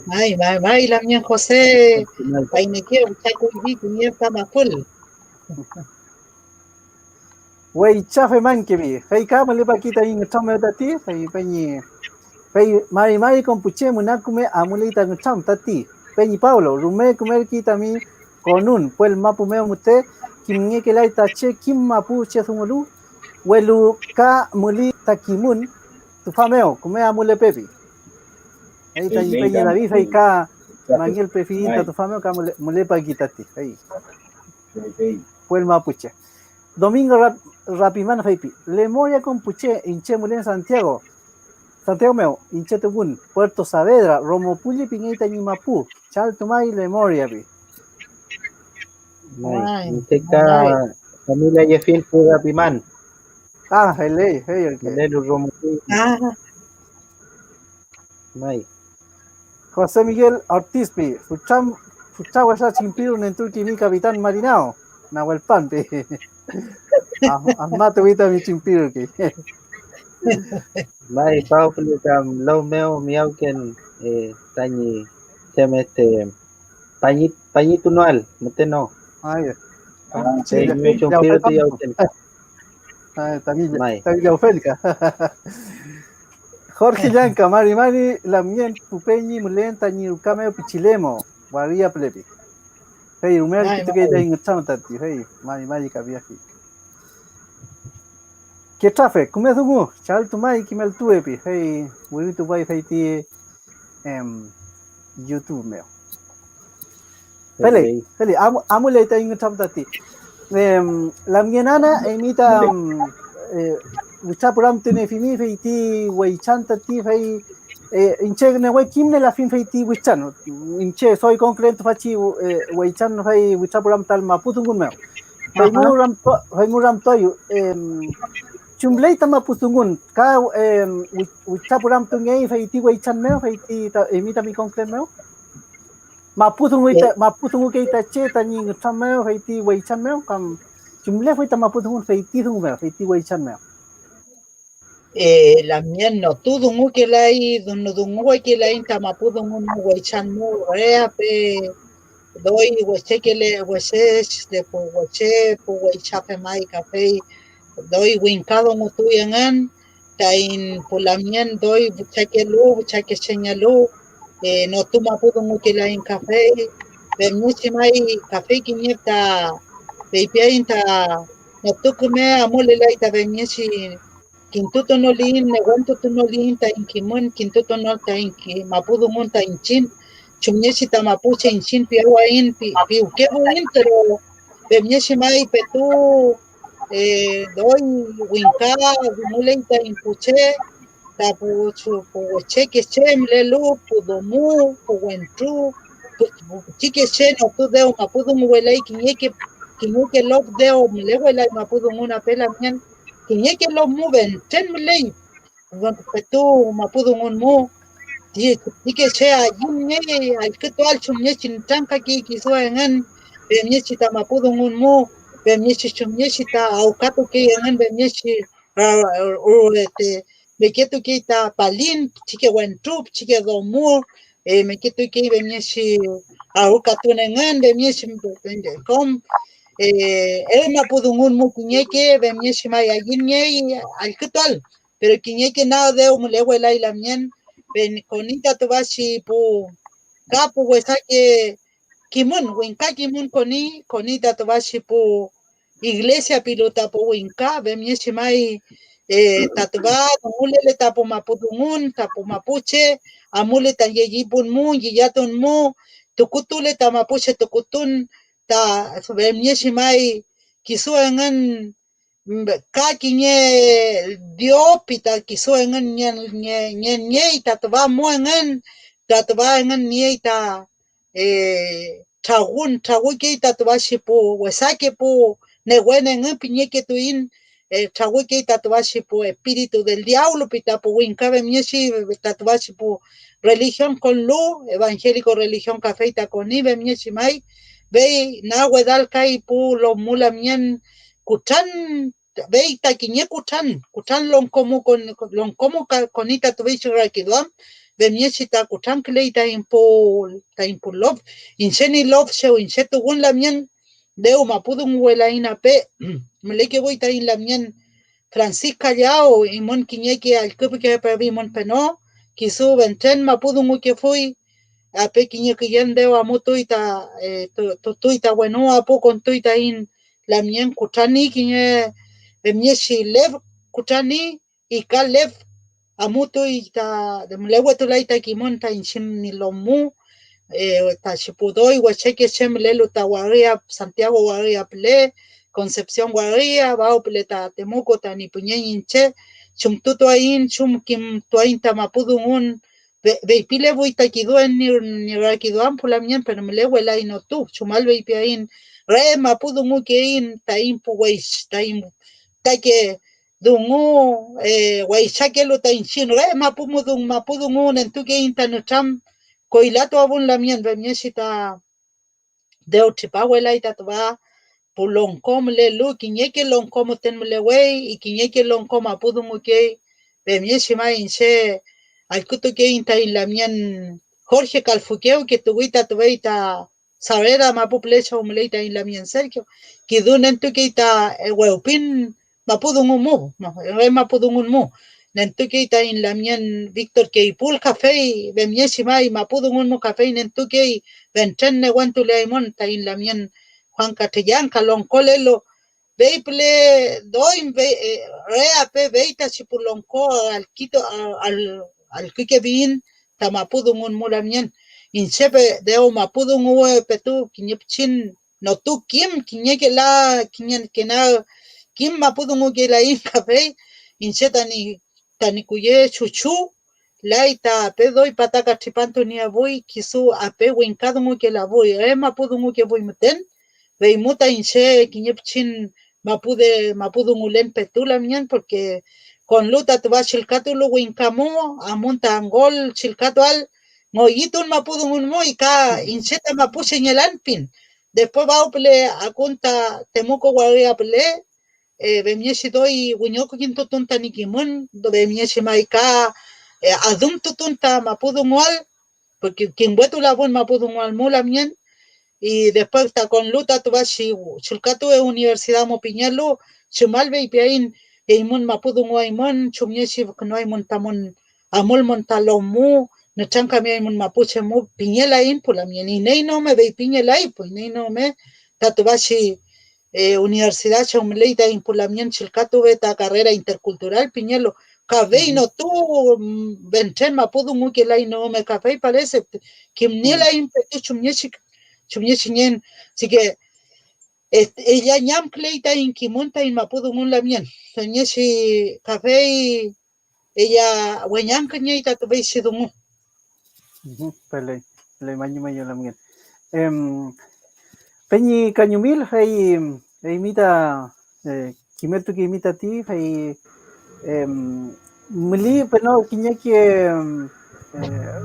May, may, may, lamngen José, payneke, wichakuyfi kiñe ta mapül. Weycha femankemi, fey ka mülepaki tañi ngütram mew tati, fey peñi, fey mari mari kom pu che müna küme amuley ta ngütram tati, peñi Pablo, rume kümerkey tami konun, puel mapu mew müte kimngekelay ta che kim mapu che dungulu, welu ka müley ta kimün tüfa mew, küme amulepepi. Fey tañi peñi David, fey ka mangelpefiyiñ ta tüfa mew, ka mule-, mülepaki tati, fey. Puel mapuche. Domingo Rap-, Rapiman feypi, lemoria kom pu che, iñche mülen Santiago, Santiago mew, iñche tuwün, Puerto Saavedra, Romopulli pingey tañi mapu, chaltu may lemoria pi. May, iñche ka familia Yefin pu Rapiman. Ah, feley, fey ürke. Mülelu Romopulli. Ah. May. José Miguel Ortiz pi, fütra, fütra wesa chimpiru nenturkimi Capitán Marinao, Nahuel Pan pi. Am-, amatuwi tami chimpiru ki. May, Pablo kam low mew miyawken, eh, tañi chem este pañi-, pañitunoael müten no. Ay, ah, sí, fey ya, ñi ya, chumpiru ya, tüyawken. Ah, tami, may, tami llawfel ka. Jorge Llanca, mari mari lamngen pu peñi mülen tañi ruka mew pichilemo, waria püle pi. Fey rume allkütukey tañi ngütram tati, fey mari mari ka piafi. Ketrafe, küme dungu, chaltu may kimeltuwe pi, fey wiritupay fey ti em, YouTube mew. Feley, feley, amu-, amuley taiñ nütram tati. Em, lamngen Ana, eymi ta, em, eh, witrapüramtunefimi fey ti weychan tati, fey, eh, iñche newe kimnelafiñ fey ti witran. Iñche doy konkülen tüfachi, eh, weychan fey witrapüramtal mapu dungun mew. Feymu ramtua-, feymu ramtuayu, em, ¿chumley ta mapu dungun? ¿Ka, em, wi-, witrapüramtungey fey ti weychan mew, fey ti ta, eymi tami konkülen mew? ¿Mapu dunguy ta, mapu dungukey ta che tañi ngütram mew, fey ti weychan mew, kam chumlefuy ta mapu dungun fey ti dungu mew, fey ti weychan mew? Eh, lamngen notu dungukelay, dun-, dunguwekelaiñ ta mapu dungun mu, weychan mu, re ape doy wechekele, weche, pu weche, pu weychafe may kafey doy wingka dungutuy engün taiñ pu lamngen doy wichakelu, wichakechengelu, eh, notu mapu dungukelaiñ kafey, femngechi may kafey kiñe ta feypiaiñ ta notu küme amulelay ta femngechi kintutunoliyiñ, newentutunoliyiñ taiñ kimün, kintutunol taiñ ki-, mapu dungun ta iñchiñ, chumngechi ta mapuche iñchiñ piwayiñ, pi-, piwkefuiñ, pero femngechi may petu, eh, doy wingka dunguley taiñ pu che, ta pu, pu wechekeche mülelu, pu domo, pu wentru, pu, pu pichikeche notu dew mapu dunguwelay kiñeke, kiñeke lof dew mülewelay mapu dungun ape lamngen. Kiñeke lof mu fentren müley, petu mapu dungun mu, ti, ti pichikeche ayüwünngey allkütuael chumngechi nütramkakey kisu engün femngechi ta mapu dungun mu, femngechi chumngechi ta awkatukey engün femngechi, ah, ah, este, meketukey ta palin, pichike wentru, pichike domo, eh, meketukey femngechi awkatun engün, femngechi kom, eh, re mapu dungun mu kiñeke, femngechi may ayüwünngey allkütuael, pero kiñeke nag dew mülewelay lamngen, pen-, koni ta tüfachi pu, ka pu wesake kimün, wingka kimün koni, koni ta tüfachi pu iglesia pilu ta pu wingka, femngechi may, eh, ta tüfa dungulele ta pu mapu dungun, ta pu mapuche, amule ta llellipun mu, ngillatun mu, tukutule ta mapuche tukutun, ta femngechi may kisu engün, mm, ka kiñe diopi ta kisu engün nien-, nie-, nienngey ta tüfa mu engün, ta tüfa engün niey ta eh, trawün, trawükey ta tüfachi pu wesake pu newen engün piñeketuiñ, eh, trawükey ta tüfachi pu espíritu del diablo pi ta pu wingka femngechi ta tüfachi pu religión konlu, evangélico religión kafey ta koni femngechi may, fey nagwedalkay pu lof mu lamngen kutran, fey ta kiñe kutran, kutran longko mu kon-, longko mu ka-, koni ta tüfeychi rakiduam, femngechi ta kutranküley taiñ pu, taiñ pu lof. Iñche ñi lof chew iñche tuwün lamngen, dew mapu dunguwelaiñ ape. Mülekefuy taiñ lamngen Francisca Llaw, imün kiñeke allküpikepefimün peno, kisu fentren mapu dungukefuy, ape kiñe küyen dew amutuy ta, eh, tu-, tutuy ta wenu apu kontuy taiñ lamngen kutrani kiñe femngechi lef kutrani, y ka lef amutuy ta mülewetulay ta kimün ta iñchiñ ñi lomu, eh, ta chi pu doy wechekeche mülelu ta waria, Santiago waria püle, Concepción waria, Bau püle ta Temuco tañi püñeñ iñche, chumtutuaiñ, chum kimtuaiñ ta mapu dungun, fe-, feypilefuy ta kiduen ñi, ñi rakiduam pu lamngen, pero mülewelay notu, chumal feypiaiñ, re mapu dungukeiñ taiñ pu weych-, taiñ fütake dungu, eh, weychakelu ta iñchiñ, re mapu mu-, dung-, mapu dungu nentukeiñ ta nütram koylatuafun lamngen, femngechi ta dew tripawelay ta tüfa pu longko mülelu, kiñeke longko müten mülewey, y kiñeke longko mapu dungukey. Femngechi may iñche allkütukeiñ taiñ lamngen Jorge Calfuqueo, ke tuwi ta tüfey ta Sarera mapu püle chew müley taiñ lamngen Sergio. Kisu nentukey ta, eh, wewpin mapu dungu mu, no, re mapu dungun mu. Nentukey taiñ lamngen Víctor Keipul, kafey femngechi may mapu dungun mu, kafey nentukey fentren newentuleaymün taiñ lamngen Juan Catrillán ka longkolelu. Fey püle doy, fey, eh, re ape fey tachi pu longko alkito-, a-, al-, allkükefiyiñ ta mapu dungun mu lamngen. Iñche pe-, dew mapu dungu petu kiñe pichin notu kim kiñeke la, kiñeke na kim mapu dungukelaiñ kafey. Iñche tañi, tañi kuye chuchu lay ta ape doy pataka tripantu niefuy, kisu ape wingka dungukelafuy, re mapu dungukefuy müten, feymu ta iñche kiñe pichin mapu de, mapu dungulen petu lamngen, porque konlu ta tüfa chillkatulu wingka mu, amun ta angol chillkatual ngoyitun mapu dungun mu, y ka iñche ta mapuchengelan pin. Después Bau püle akun ta Temuco waria püle, eh, femngechi doy wiñokukintutun tañi kimün, do femngechi may ka, eh, adümtutun ta mapu dungual, porque kimwetulafun mapu dungual mu lamngen, y después ta konlu ta tüfachi chillkatuwe universidad mu pingelu, chumal feypiaiñ eymün mapu dunguaymün, chumngechi künuaymün tamün amulmün ta lomu, nütramkamiaymün mapuche mu, pingelaiñ pu lamngen, iney no me feypingelay, pu iney no me ta tüfachi, eh, universidad chew müley taiñ pu lamngen chillkatuwe ta carrera intercultural pingelu, ka fey no tu, mm, fentren mapu dungukelay no me, ka fey parece, kimnielaiñ petu chumngechi, chumngechi ngen, así que, eh, ella ñamküley taiñ kimün taiñ mapu dungun lamngen, femngechi ka fey ella weñangküñey ta tüfeychi dungu. Ujú, feley, feley, mañum, mañum lamngen. Em, peñi Kañumil, fey eymi ta, eh, kimeltukeymi tati, fey, em, müli peno kiñeke, em, eh,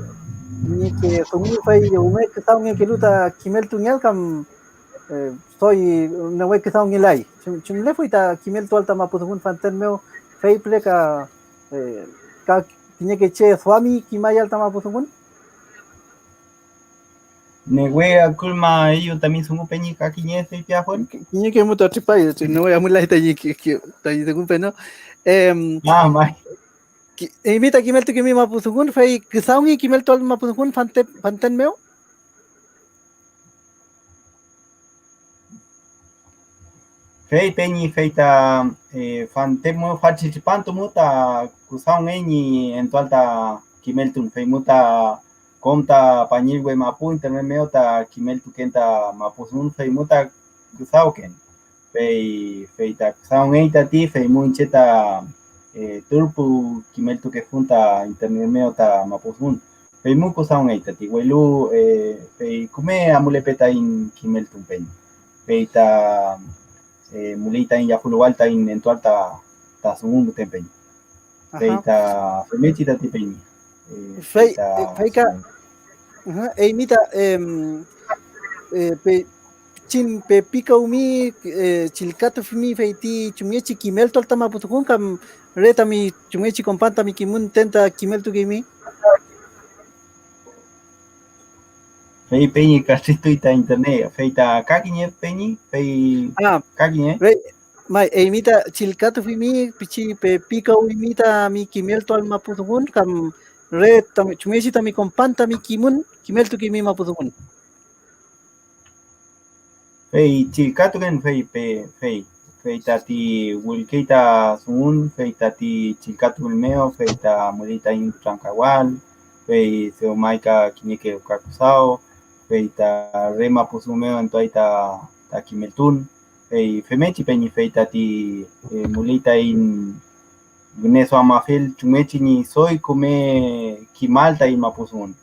kiñeke dungu fey rume küdawngekelu ta kimeltungeael kam, eh, doy newe küdawngelay. Chum-, chumlefuy ta kimeltuael ta mapu dungun fanten mew, fey püle ka, eh, ka kiñeke che duami kimayael ta mapu dungun? Newe akulmaeyu tami dungu, peñi, ka kiñe feypiafun. Ki-, kiñeke mu ta tripay, newe amulay tañi ki-, ki-, tañi dungu peno. Em, ah, may. Ki-, eymi ta kimeltukemi mapu dungun, fey küdawngey kimeltuael mapu dungun fante-, fanten mew. Fey peñi, fey ta, eh, fante mu fachi tripantu mu ta küdawngey ñi entuael ta kimeltun, fey mu ta kom ta pañillwe mapu internet mew ta kimeltuken ta mapu dungun, fey mu ta küdawken. Fey, fey ta küdawngey tati, fey mu iñche ta, eh, turpu kimeltukefun ta internet mew ta mapu dungun. Fey mu küdawngey tati, welu, eh, fey küme amulepe taiñ kimeltun peñi. Fey ta, eh, müley taiñ yafüluwael taiñ nentuael ta, ta dungu müten peñi. Fey ta femngechi tati peñi. Eh, fey, fey ta, eh, fey ka, dungu. Aha, eymi ta, em, eh, pe-, pichin pepikawmi, eh, chillkatufimi, fey ti chumngechi kimeltual ta mapu dungun, kam re tami chumngechi kompan tami kimün ten ta kimeltukeymi? Fey peñi katrütuy ta internet, fey ta ka kiñe peñi, fey Ah, ka kiñe. Fey, may, eymi ta chillkatufimi, pichi pepikawimi tami kimeltuael mapu dungun, kam re tami, chumngechi tami kompan tami kimün, kimeltukimi mapu dungun. Fey chillkatuken, fey pe-, fey, fey tati wülkey ta dungun, fey tati chillkatuken mew, fey ta müley taiñ kutrankawal, fey dewmay ka kiñeke ruka kusaw, fey ta re mapu dungu mew entuay ta, ta kimeltun, fey femngechi peñi, fey tati, eh, müley taiñ ngüneduamafiel chumngechi ñi doy küme kimal taiñ mapu dungun.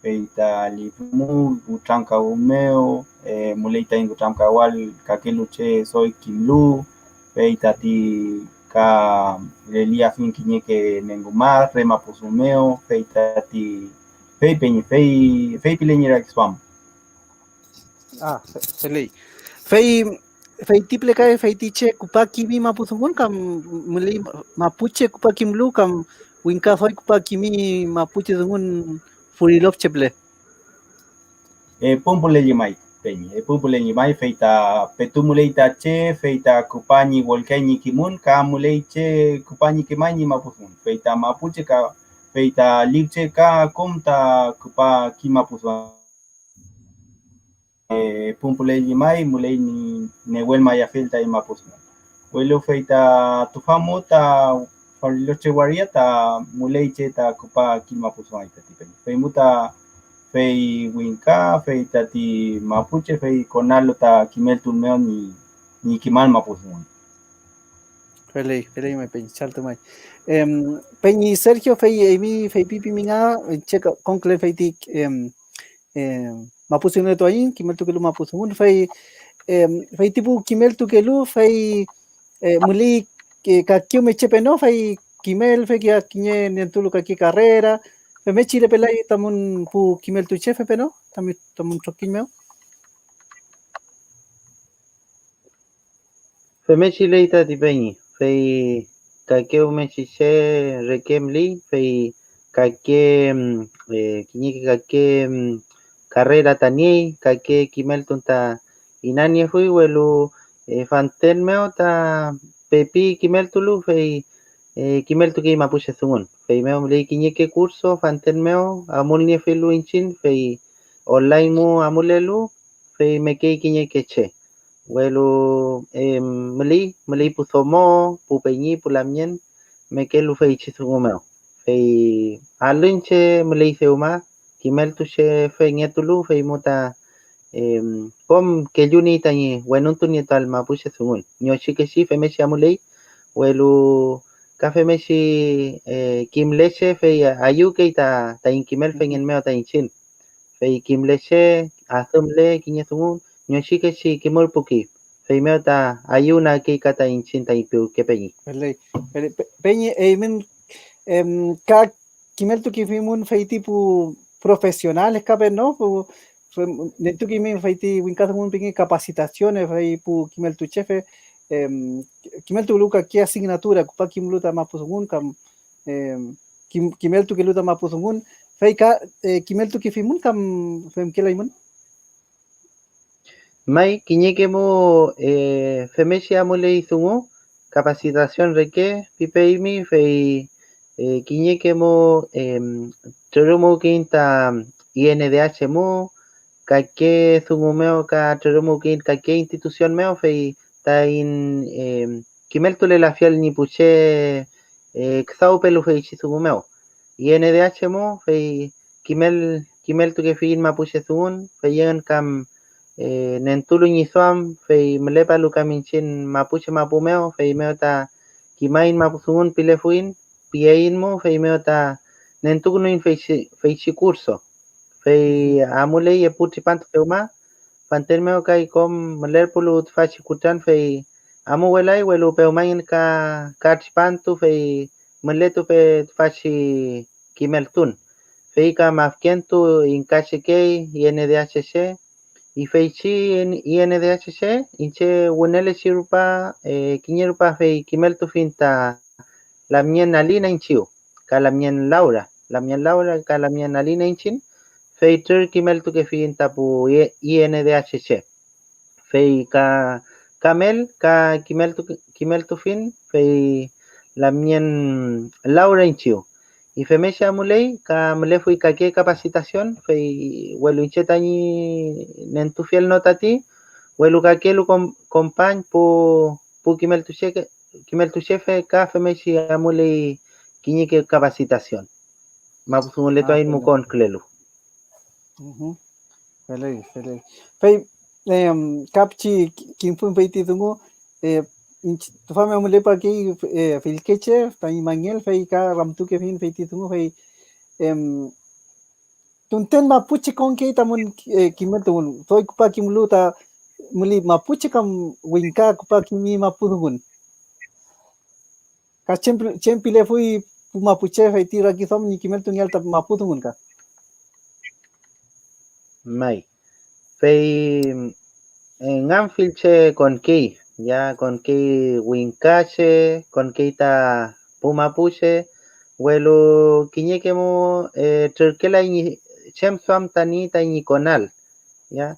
Fey ta llipmu kutrankawu mew, eh, müley taiñ kutrankawael kakelu che doy kimlu, fey tati ka leliafiñ kiñeke nenguma re mapu dungu mew, fey tati, fey peñi, fey, fey pile ñi rakiduam. Ah, fe-, feley. Fey, fey ti püle kay, fey ti che küpa kimi mapu dungun, kam müley mapuche küpa kimlu, kam wingka doy küpa kimi mapuche dungun furilof che püle. Epu püle llemay, peñi, epu püle llemay, fey ta petu müley ta che, fey ta küpa ñi wülkey ñi kimün, ka müley che küpa ñi kimay ñi mapu dungun, fey ta mapuche ka, fey ta lifche ka kom ta küpa kim mapu dungun. Eh, epu püle llemay, müley ñi newelmayafiel taiñ mapu dungun. Welu fey ta tüfa mu ta Bariloche waria ta müley che ta küpa kim mapu dungu ay tati peñi. Fey mu ta fey wingka, fey tati mapuche, fey konalo ta kimeltun mew ñi, ñi kimal mapu dungun. Feley, feley may peñi, chaltu may. Em, peñi Sergio, fey eymi feypipimi nga, che ka-, konkülen fey ti, em, eh, mapu dunguetuaiñ, kimeltukelu mapu dungun, fey, eh, fey ti pu kimeltukelu, fey, eh, müley, eh, kakew meche peno, fey kimel, fey ki-, kiñe nentulu kake karrera, femngechi lepelay tamün pu kimeltuchefe peno, tami, tamün trokiñ mew. Femngechi ley tati peñi, fey kake wünechi che reke müley, fey kake, mm, eh, kiñeke kake, mm, karrera ta niey, kake kimeltun ta inaniefuy, welu, eh, fanten mew ta pepi kimeltulu, fey, eh, kimeltukey mapuche dungun. Feymew müley kiñeke kurso fanten mew amulniefilu iñchiñ, fey online mu amulelu, fey mekey kiñeke che. Welu, em, müley, müley pu domo, pu peñi, pu lamngen mekelu feychi dungu mew. Fey alün che müley dewma, kimeltuchefengetulu, fey mu ta, em, kom kelluniey tañi wenuntunietuael mapuche dungun. Ñochikechi femngechi amuley, welu ka femngechi, eh, kimleche, fey ayüwkey ta taiñ kimelfengen mew ta iñchiñ. Fey kimleche, adümle kiñe dungu, ñochikechi kimürpuki, feymew ta ayüwnakerkey ka ta iñchiñ taiñ piwke peñi. Feley, feley, pe-, peñi, eymün, em, ka kimeltukefimün fey ti pu profesionales ka pe, ¿no? Pu, fem-, nentukeymi fey ti wingkadungun pinge capacitaciones, fey pu kimeltuchefe, em, kimeltukelu kake asignatura, küpa kimlu ta mapu dungun, kam, em, kim-, kimeltukelu ta mapu dungun, fey ka, eh, kimeltukefimün kam femkelaymün? May, kiñeke mu, eh, femngechi amuley dungu, capacitación reke pipeymi, fey, eh, kiñeke mu, em, trürümuwkeiñ ta I N D H mu, kake dungu mew ka trürümuwkeiñ kake institución mew, fey taiñ, em, kimeltulelafiel ñi pu che, eh, küdawpelu feychi dungu mew. I N D H mu, fey kimel-, kimeltukefiyiñ mapuche dungun, fey engün kam, eh, nentulu ñi duam, fey mülepalu kam iñchiñ mapuche mapu mew, feymew ta kimaiñ mapu dungun pilefuiñ, pieiñ mu, feymew ta nentukünuiñ feychi, feychi kurso. Fey amuley epu tripantu dewma, fanten mew kay kom mülerpulu tüfachi kutran, fey amuwelay, welu pewmangün ka, ka tripantu, fey mületupe tüfachi kimeltun. Fey ka mafkentu ingkachekey I N D H C, y feychi I N D H C, iñche wünelechi rupa, eh, kiñe rupa, fey kimeltufiñ ta lamngen Alina iñchiw, ka lamngen Laura, lamngen Laura ka lamngen Alina iñchiñ, fey trür kimeltukefiyiñ ta pu I N D H C. Fey ka, ka mel ka kimeltu-, kimeltufiñ, fey lamngen Laurencio. Y femngechi amuley, ka mülefuy kake capacitación, fey welu iñche tañi nentufiel no tati, welu kakelu kom-, kompañ pu, pu kimeltucheke-, kimeltuchefe ka femngechi amuley kiñeke capacitación. Mapudunguletuaiñ mu konkülelu. Feley, feley. Fey, em, ka pichi ki-, kimfun fey ti dungu, eh, iñch-, tüfa mew mülepakey, eh, fillke che tañi mangel, fey ka ramtukefiñ fey ti dungu, fey, em, tunten mapuche konkey tamün, eh, kimeltuwün, doy küpa kimlu ta müley mapuche kam wingka küpa kimi mapudungun. Ka chem, chem pilefuy pu mapuche fey ti rakiduam ñi kimeltungeael ta mapudungun ka. May. Fey, eh, nganfillche konkey, ya konkey wingkache, konkey ta pu mapuche, welu kiñeke mu, eh, trürkelay ñi chem duam ta niey tañi konal, ya.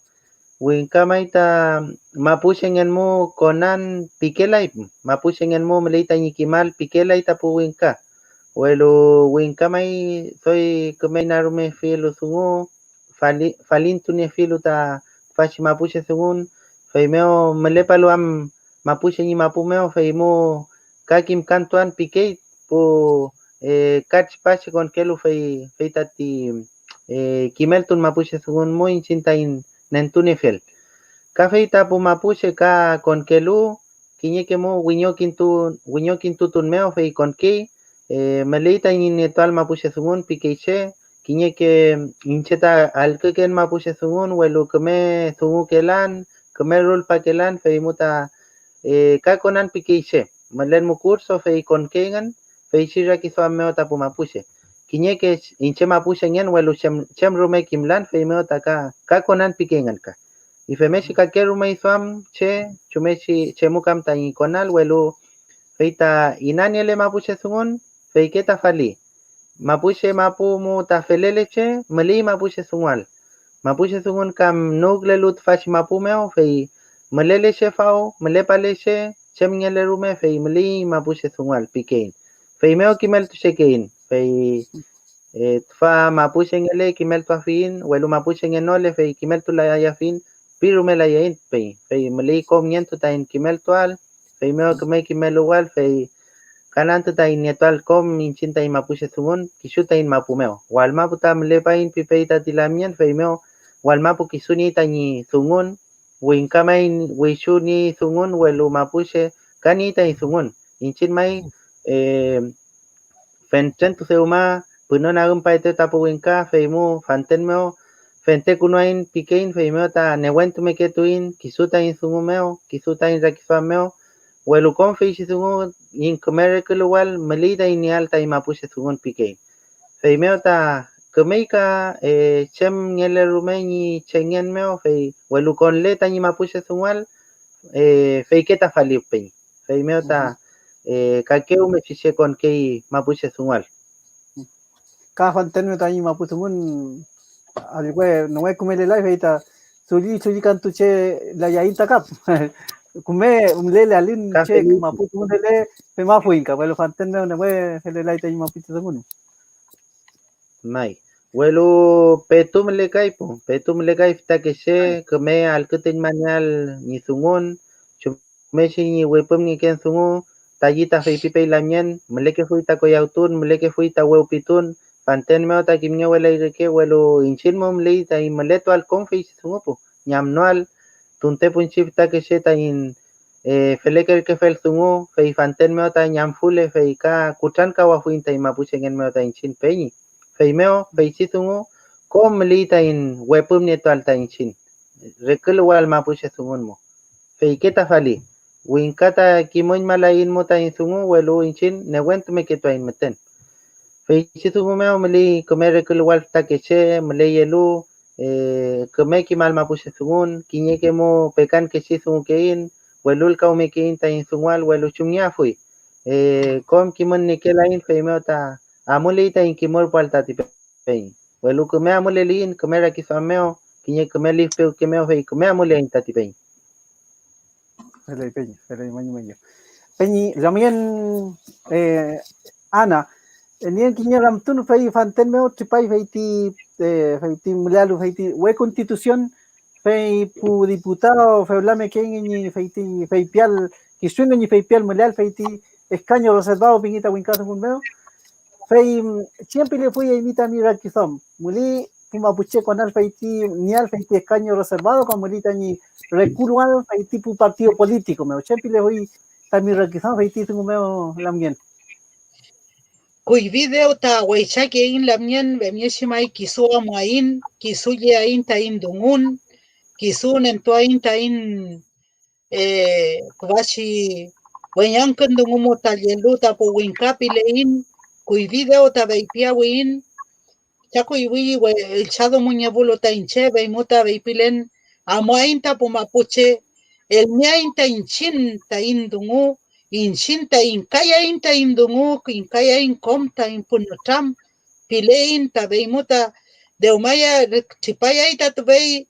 Wingka may ta mapuchengen mu konan pikelay, mapuchengen mu müley tañi kimal pikelay ta pu wingka, welu wingka may doy küme inarumefilu dungu, fali-, falintuniefilu ta tüfachi mapuche dungun, feymew mülepalu am mapuche ñi mapu mew, fey mu ka kimkantuan pikey pu, eh, ka tripache konkelu, fey, fey tati, eh, kimeltun mapuche dungun mu iñchiñ taiñ nentuniefiel. Ka fey ta pu mapuche ka konkelu, kiñeke mu wiñokintu-, wiñokintutun mew fey konkey, eh, müley tañi nietuael mapuche dungun pikey che, kiñeke iñche ta allküken mapuche dungun, welu küme dungukelan, küme rulpakelan, fey mu ta, eh, ka konan pikey che. Mülen mu kurso, fey konkey engün, feychi rakiduam mew ta pu mapuche. Kiñeke iñche mapuchengen, welu chem, chem rume kimlan, feymew ta ka, ka konan pikey engün ka. Y femngechi kake rume duam che chumngechi chemu kam tañi konal, welu fey ta inaniele mapuche dungun, feyke ta fali. Mapuche mapu mu ta felele che, müley mapuche dungual. Mapuche dungun kam nüwkülelu tüfachi mapu mew, fey mülele che faw, mülepale che, chem ngele rume, fey müley mapuche dungual pikeiñ. Feymew kimeltuchekeiñ, fey, eh, tüfa mapuchengele kimeltuafiyiñ, welu mapuchengenole, fey kimeltulayafiñ, pi rume layaiñ, fey, fey müley kom ñentu taiñ kimeltuael, feymew küme kimeluwal, fey kan antü taiñ nietuael kom iñchiñ taiñ mapuche dungun kisu taiñ mapu mew. Wall mapu ta mülepaiñ pipey tati lamngen, feymew wall mapu kisu niey tañi dungun, wingka may wichu niey dungun, welu mapuche ka niey taiñ dungun. Iñchiñ may, eh, fentren tu dewma pünon agümpaetew ta pu wingka, feymu fanten mew fentekünuaiñ pikeiñ, feymew ta newentumeketuiñ kisu taiñ dungu mew, kisu taiñ rakiduam mew, welu kom feychi dungu ñi küme reküluwal müley taiñ nieael taiñ mapuche dungun pikeiñ. Feymew ta kümey ka, eh, chem ngele rume ñi chengen mew, fey welu konle tañi mapuche dungual, eh, feyke ta faliw peñi. Feymew ta, eh, kake umechi che konkey mapuche dungual. Ka fanten mew tañi mapu dungun, allwe, newe kümelelay, fey ta dulli, dullikantu che layaiñ ta kap. Küme mülele alün che mapu dungunele femafuiñ ka, welu fanten mew newe felelay tañi mapuche dungun. May. Welu petu mülekay pu, petu mülekay fütakeche küme allkütuñmanieael ñi dungun, chumngechi ñi wepümngeken dungu, tayi ta feypipey lamngen, mülekefuy ta koyawtun, mülekefuy ta wewpitun, fanten mew ta kimngewelay reke, welu iñchiñ mu müley taiñ mületuael kom feychi dungu pu, ñi amnoael, tuntepunchi fütakeche taiñ, eh, felekerkefel dungu, fey fanten mew ta ñamfule, fey ka kutrankawafuiñ taiñ mapuchengen mew ta iñchiñ peñi. Feymew, feychi dungu, kom müley taiñ wepümnietuael ta iñchiñ, reküluwael mapuche dungun mu. Feyke ta fali, wingka ta kimuñmalaiñ mu taiñ dungu, welu iñchiñ newentumeketuaiñ müten. Feychi dungu mew müley küme reküluwal fütakeche müleyelu, eh, küme kimal mapuche dungun, kiñeke mu pekankechi dungukeiñ, welulkawmekeiñ taiñ dungual, welu ¿chumngeafuy? Eh, kom kimün niekelaiñ, feymew ta amuley taiñ kimürpuael tati pe-, peñi. Welu küme amuleliyiñ küme rakiduam mew, kiñe küme lif pewke mew, fey küme amuleiñ tati peñi. Feley, peñi, feley, mañi, mañi. Peñi, lamngen, eh, Ana, eh, nien kiñe ramtun, fey fanten mew tripay feyti, eh, feyti mülealu feyti we constitución, fey pu diputado fewla mekey ñi feyti, feypial, kisu engün ñi feypial müleal feyti escaño reservado pingi ta wingka dungun mew, fey, mm, chem pilefuy eymi tami rakiduam, müley pu mapuche konal feyti nieal feyti escaño reservado, ka müley tañi rekuluael feyti pu partido político mew. Chem pilefuy tami rakiduam feyti dungu mew, lamngen. Kuyfi dew ta weychakeiñ lamngen, femngechi may kisu amuaiñ, kisu lleaiñ taiñ dungun, kisu nentuaiñ taiñ, eh, tüfachi weñangkün dungu mu ta llelu ta pu wingka pileiñ, kuyfi dew ta feypiawiyiñ, chakuywi we-, üllchadunguñewulu ta iñche, feymu ta feypilen: "Amuaiñ ta pu mapuche, elmeaiñ ta iñchiñ taiñ dungu, iñchiñ ta ingkayaiñ taiñ dungu, ingkayaiñ kom taiñ pun nütram", pileiñ ta, feymu ta dewmaya-, tripayay ta tüfey,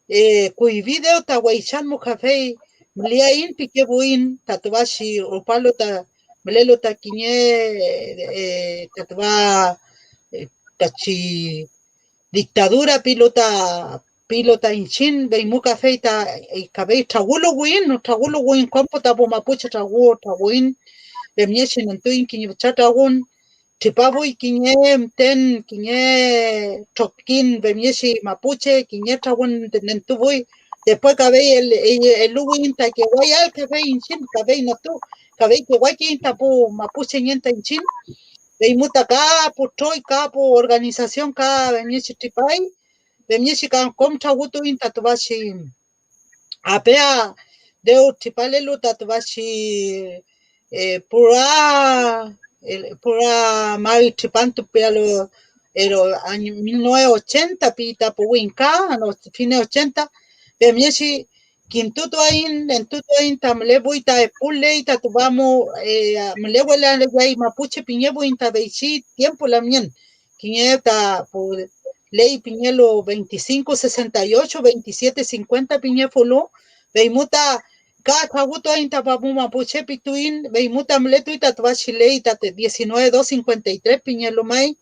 eh, kuyfi dew ta weychan mu kafey müleaiñ pikefuiñ ta tüfachi rupalu ta mülelu ta kiñe, eh, ta tüfa, eh, tachi dictadura pilu ta, pilu ta iñchiñ, feymu kafey ta, eh, kafey trawüluwiyiñ, trawüluwiyiñ kom pu ta pu mapuche trawu-, trawüiñ, femngechi nentuiñ kiñe fütra trawün, tripafuy kiñe müten, kiñe trokiñ femngechi mapuche, kiñe trawün nentufuy, después kafey el-, el-, eluwiyiñ ta kewayal kafey iñchiñ, kafey notu, kafey kewakeiñ ta pu mapuchengen ta iñchiñ, feymu ta ka pu troy, ka pu organización ka femngechi tripay, femngechi ka kom trawütuiñ ta tüfachi apea dew tripalelu ta tüfachi, eh, pura, eh, pura mari tripantu pialu, eh, año mil novecientos ochenta pi ta pu wingka, no, fines ochenta, femngechi kintutuaiñ, nentutuaiñ ta mülepuy ta epu ley ta tüfa mu, eh, mülewelayay mapuche pingefuiñ ta feychi tiempo lamngen. Kiñe ta pu ley pingelu veinticinco sesenta y ocho, veintisiete cincuenta pingefulu, feymu ta ka trawütuaiñ ta papu mapuche pituiñ, feymu ta mületuy ta tüfachi ley ta diecinueve dos cincuenta y tres pingelu may,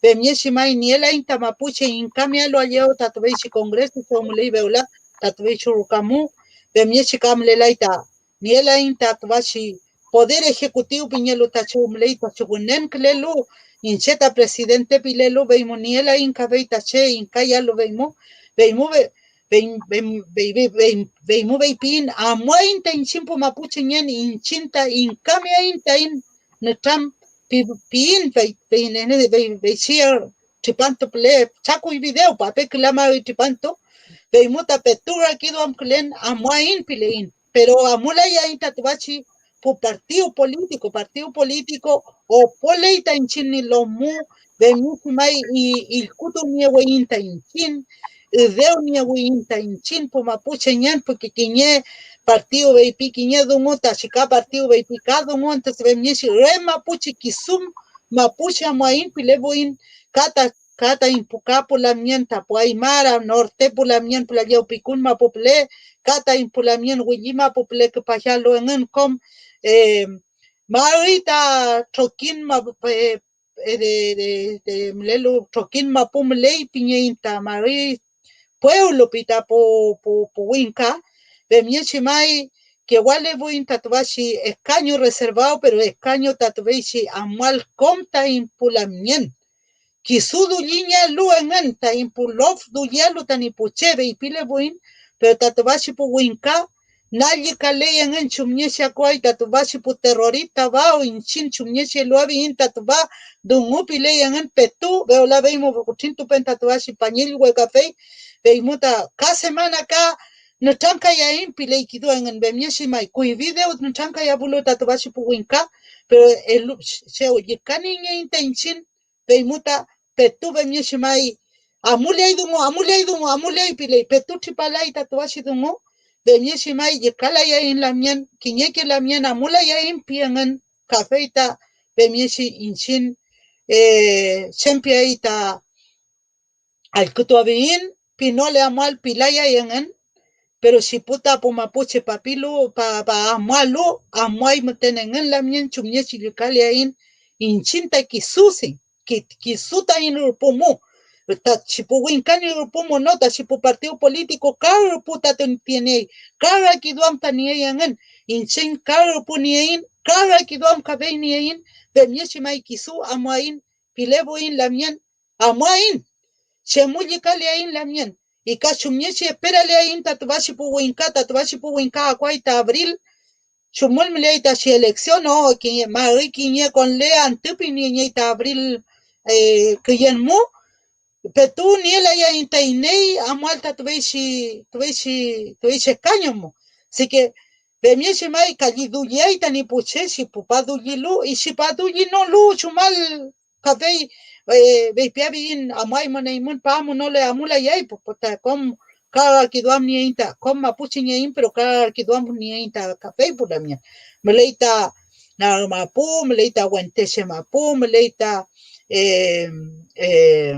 femngechi may nielaiñ ta mapuche ingkamealu allew ta tüfeychi congreso chew müley fewla ta tüfeychi ruka mu, femngechi ka mülelay ta nielaiñ ta tüfachi poder ejecutivo pingelu ta chew müley ta chew wünenkülelu, iñche ta presidente pilelu, feymu nielaiñ kafey ta che ingkayalu feymu, feymu fe-, fey-, fey-, fey-, fey-, feymu feypiyiñ: "Amuaiñ ta iñchiñ pu mapuchengen, iñchiñ ta ingkameaiñ taiñ nütram", pi-, piyiñ fey, fey, fey, feychi tripantu püle, chakuy video, pape küla mari tripantu, feymu ta petu rakiduamkülen: "Amuaiñ", pileiñ. Pero amulayaiñ ta tüfachi pu partido político, partido político opoley ta iñchiñ ñi lomu, femngechi may i-, illkutunieweiñ ta iñchiñ, üdewniewiyiñ ta iñchiñ pu mapuchengen, porque kiñe partido feypi kiñe dungu, ta chika partido feypi ka dungu, entonces femngechi re mapuche kisu mapuche amuaiñ pilefuiñ, ka ta ka taiñ pu, ka pu lamngen ta pu aymara, norte pu lamngen pu la Llawpikun mapu püle, ka taiñ pu lamngen willi mapu püle küpayalu engün kom, eh, mari ta trokiñ mapu, eh, eh, de, de, de mülelu trokiñ mapu müley pingeiñ ta mari pueblo pi ta pu, pu, pu wingka, femngechi may kewalefuiñ ta tüfachi escaño reservado, pero escaño ta tüfeychi amual kom taiñ pu lamngen. Kisu dullingealu engün taiñ pu lof dullialu tañi pu che feypilefuiñ, pero ta tüfachi pu wingka nallikaley engün chumngechi akuay ta tüfachi pu terrorista Bao iñchiñ chumngechi eluafiyiñ ta tüfa dungu piley engün petu, fewla fey mu kutrintupen ta tüfachi pañillwe kafey, feymu ta ka semana ka nütramkayaiñ piley kisu engün, femngechi may kuyfi dew nütramkayafulu ta tüfachi pu wingka, pero elu-, chew llükaniengeiñ ta iñchiñ, feymu ta petu femngechi may amuleay dungu, amuleay dungu, amuleay piley, petu tripalay ta tüfachi dungu, femngechi may llükalayaiñ lamngen, kiñeke lamngen amulayaiñ pi engün, kafey ta femngechi iñchiñ, eh, chem piay ta allkütuafiyiñ pinole amual pilayay engün, pero si pu ta pu mapuche papilu, pa, pa amualu, amuay müten engün lamngen chumngechi llükaleaiñ iñchiñ ta kisu, si, ki-, kisu taiñ rüpü mu, ta chi pu wingka ñi rüpü mu, no, ta chi pu partido político ka rüpü tati niey, ka rakiduam ta niey engün, iñchiñ ka rüpü nieiñ, ka rakiduam kafey nieiñ, femngechi may kisu amuaiñ, pilefuiñ lamngen, amuaiñ. Chemu llükaleaiñ lamngen, y ka chumngechi esperaleaiñ ta tüfachi pu wingka, ta tüfachi pu wingka akuay ta abril, chumül müleay ta chi elección, o kiñe, mari kiñe konle antü piniengey ta abril, eh, küyen mu, petu nielayaiñ ta iney amual ta tüfeychi, tüfeychi, tüfeychi eskaño mu. Así que femngechi may kalli dulliay tañi pu che, chi pu padullilu, y chi padullinolu chumal kafey, eh, feypiafiyiñ, amuaymün eymün, pa amunole amulayay, pu, pu ta kom ka rakiduam nieiñ ta, kom mapuche nieiñ, pero ka rakiduam nieiñ ta kafey pu lamngen. Müley ta narü mapu, müley ta wenteche mapu, müley ta, eh, eh,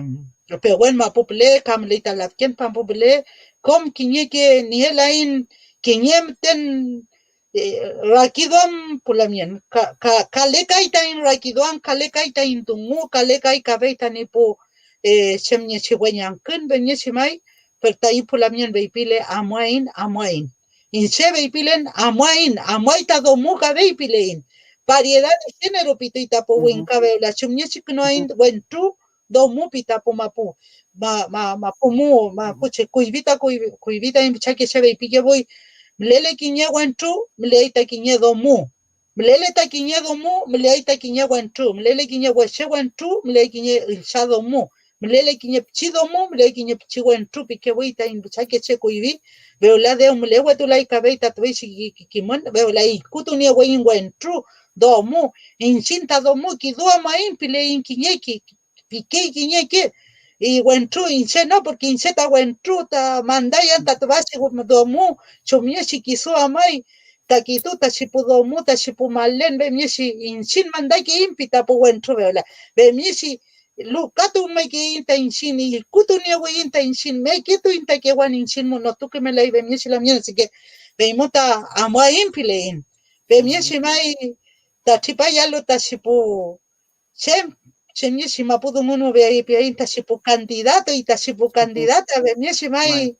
pewen mapu püle, ka müley ta lafken mapu püle, kom kiñeke nielaiñ kiñe müten, eh, rakiduam pu lamngen, ka, ka, kalekay taiñ rakiduam, kalekay taiñ dungu, kalekay kafey tañi pu, eh, chemngechi weñangkün, femngechi may, pero taiñ pu lamngen feypile: "Amuaiñ, amuaiñ." Iñche feypilen: "Amuaiñ, amuay ta domo", ka feypileiñ. Variedad de género pituy ta pu wingka fewla, chumngechi künuaiñ wentru domo pi ta pu mapu, ma, ma, mapu mu, mapuche, kuyfi ta, kuyfi, kuyfi taiñ pichake che feypikefuy, mülele kiñe wentru, müley ta kiñe domo. Mülele ta kiñe domo, müley ta kiñe wentru. Mülele kiñe weche wentru, müley kiñe üllcha domo. Mülele kiñe pichi domo, müley kiñe pichi wentru, pikefuy taiñ pichake che kuyfi, fewla dew mülewetulay kafey ta tüfeychi ki-, ki-, kimün, fewla ikutunieweiñ wentru, domo, iñchiñ ta domo kiduamaiñ pileiñ kiñeke, pikey kiñeke, y wentru iñche no, porque iñche ta wentru ta mandayan ta tüfachi domo, chumngechi kisu amay ta kitu ta chi pu domo, ta chi pu malen, femngechi iñchiñ mandakeiñ pi ta pu wentru fewla, femngechi lukatuwmekeiñ ta iñchiñ, ilkutunieweiñ ta iñchiñ, meketuiñ ta kewan iñchiñ mu, notukemelay femngechi lamngen, así que feymu ta amuaiñ pileiñ. Femngechi may ta tripayalu ta chi pu chem, chemngechi mapu dungun mu piaiñ ta chi pu candidato y ta chi pu candidata, femngechi may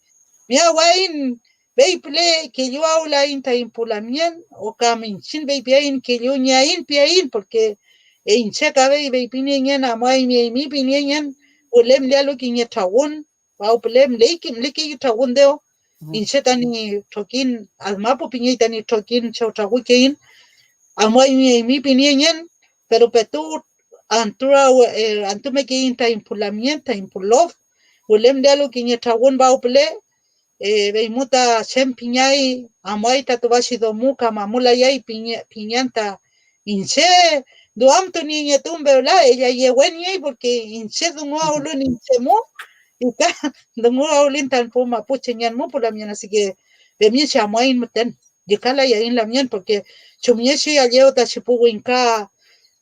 miyawayiñ fey püle kelluawlayiñ taiñ pu lamngen, o kam iñchiñ feypiaiñ kellungeaiñ piaiñ, porque iñche kafey feypiniengen, amuaymi eymi piniengen, wüle mülealu kiñe trawün, Wawpüle müley ki-, mülekey trawün dew. Iñche tañi trokiñ, Admapu pingey tañi trokiñ, chew trawükeiñ. Amuaymi eymi piniengen, pero petu antura-, eh, antumekeiñ taiñ pu lamngen, taiñ pu lof, wüle mülealu kiñe trawün Wawpüle, eh, feymu ta chem pingeay, amuay ta tüfachi domo kam amulayay pinge-, pingen ta iñche duamtuniengetun fewla, ella yewen niey, porque iñche dunguawlun iñche mu, y ka dunguawlin ta pu mapuchengen mu pu lamngen, así que femngechi amuaiñ müten, llükalayaiñ lamngen, porque chumngechi allew ta chi pu wingka,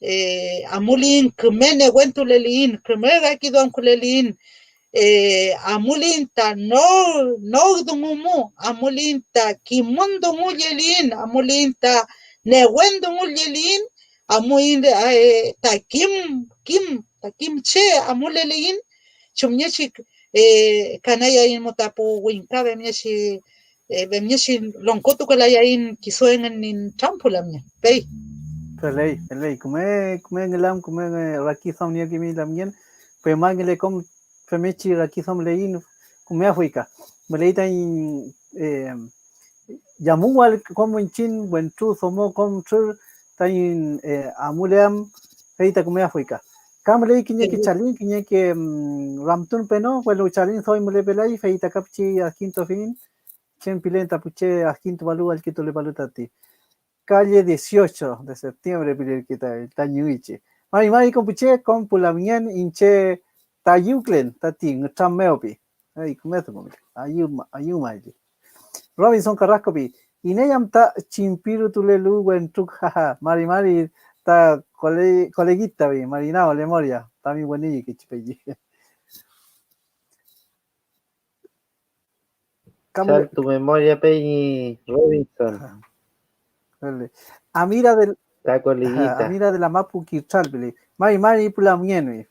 eh, amuliyiñ, küme newentuleliyiñ, küme rakiduamküleliyiñ, eh, amuliyiñ ta nor, nor dungu mu, amuliyiñ ta kimün dungu lleliyiñ, amuliyiñ ta newen dungu lleliyiñ, amuiñ, eh, ta kim, kim, ta kim che amuleliyiñ, chumngechi, eh, kanayaiñ mu ta pu wingka femngechi, eh, femngechi longkotukulayaiñ kisu engün ñi nütrampulamngen, fey. Feley, feley, küme, küme ngülam, küme rakiduamniekimi lamngen, femangele kom femngechi rakiduamleiñ, kümeafuy ka. Müley taiñ, eh, yamuwal kom iñchiñ, wentru, domo, kom trür taiñ, eh, amuleam, fey ta kümeafuy ka. Ka müley kiñeke chalin, kiñeke, mm, ramtun peno, welu chalin doy mülepelay, fey ta ka pichi adkintuafiñ chem pilen ta pu che adkintupalu, allkütulepalu tati. Calle dieciocho de septiembre pilelki ta, tañi üychi. Mari mari kom pu che, kom pu lamngen iñche ta ayüwkülen tati ngütram mew pi. Ay, küme dungu, ayüma-, ayümaeli. Robinson Carrasco pi, ¿iney am ta chimpirutulelu wentru? Jaja, mari mari ta kole-, kolegita pi, Marinao Lemoria, tami wenüyekechi peyi. Ka mu- Chaltu memoria, peñi Robinson. Dale. Amira del, Taco Liguita. Amira de la Mapu Kirchal, pili. Mari, mari, pu lamngen, wi.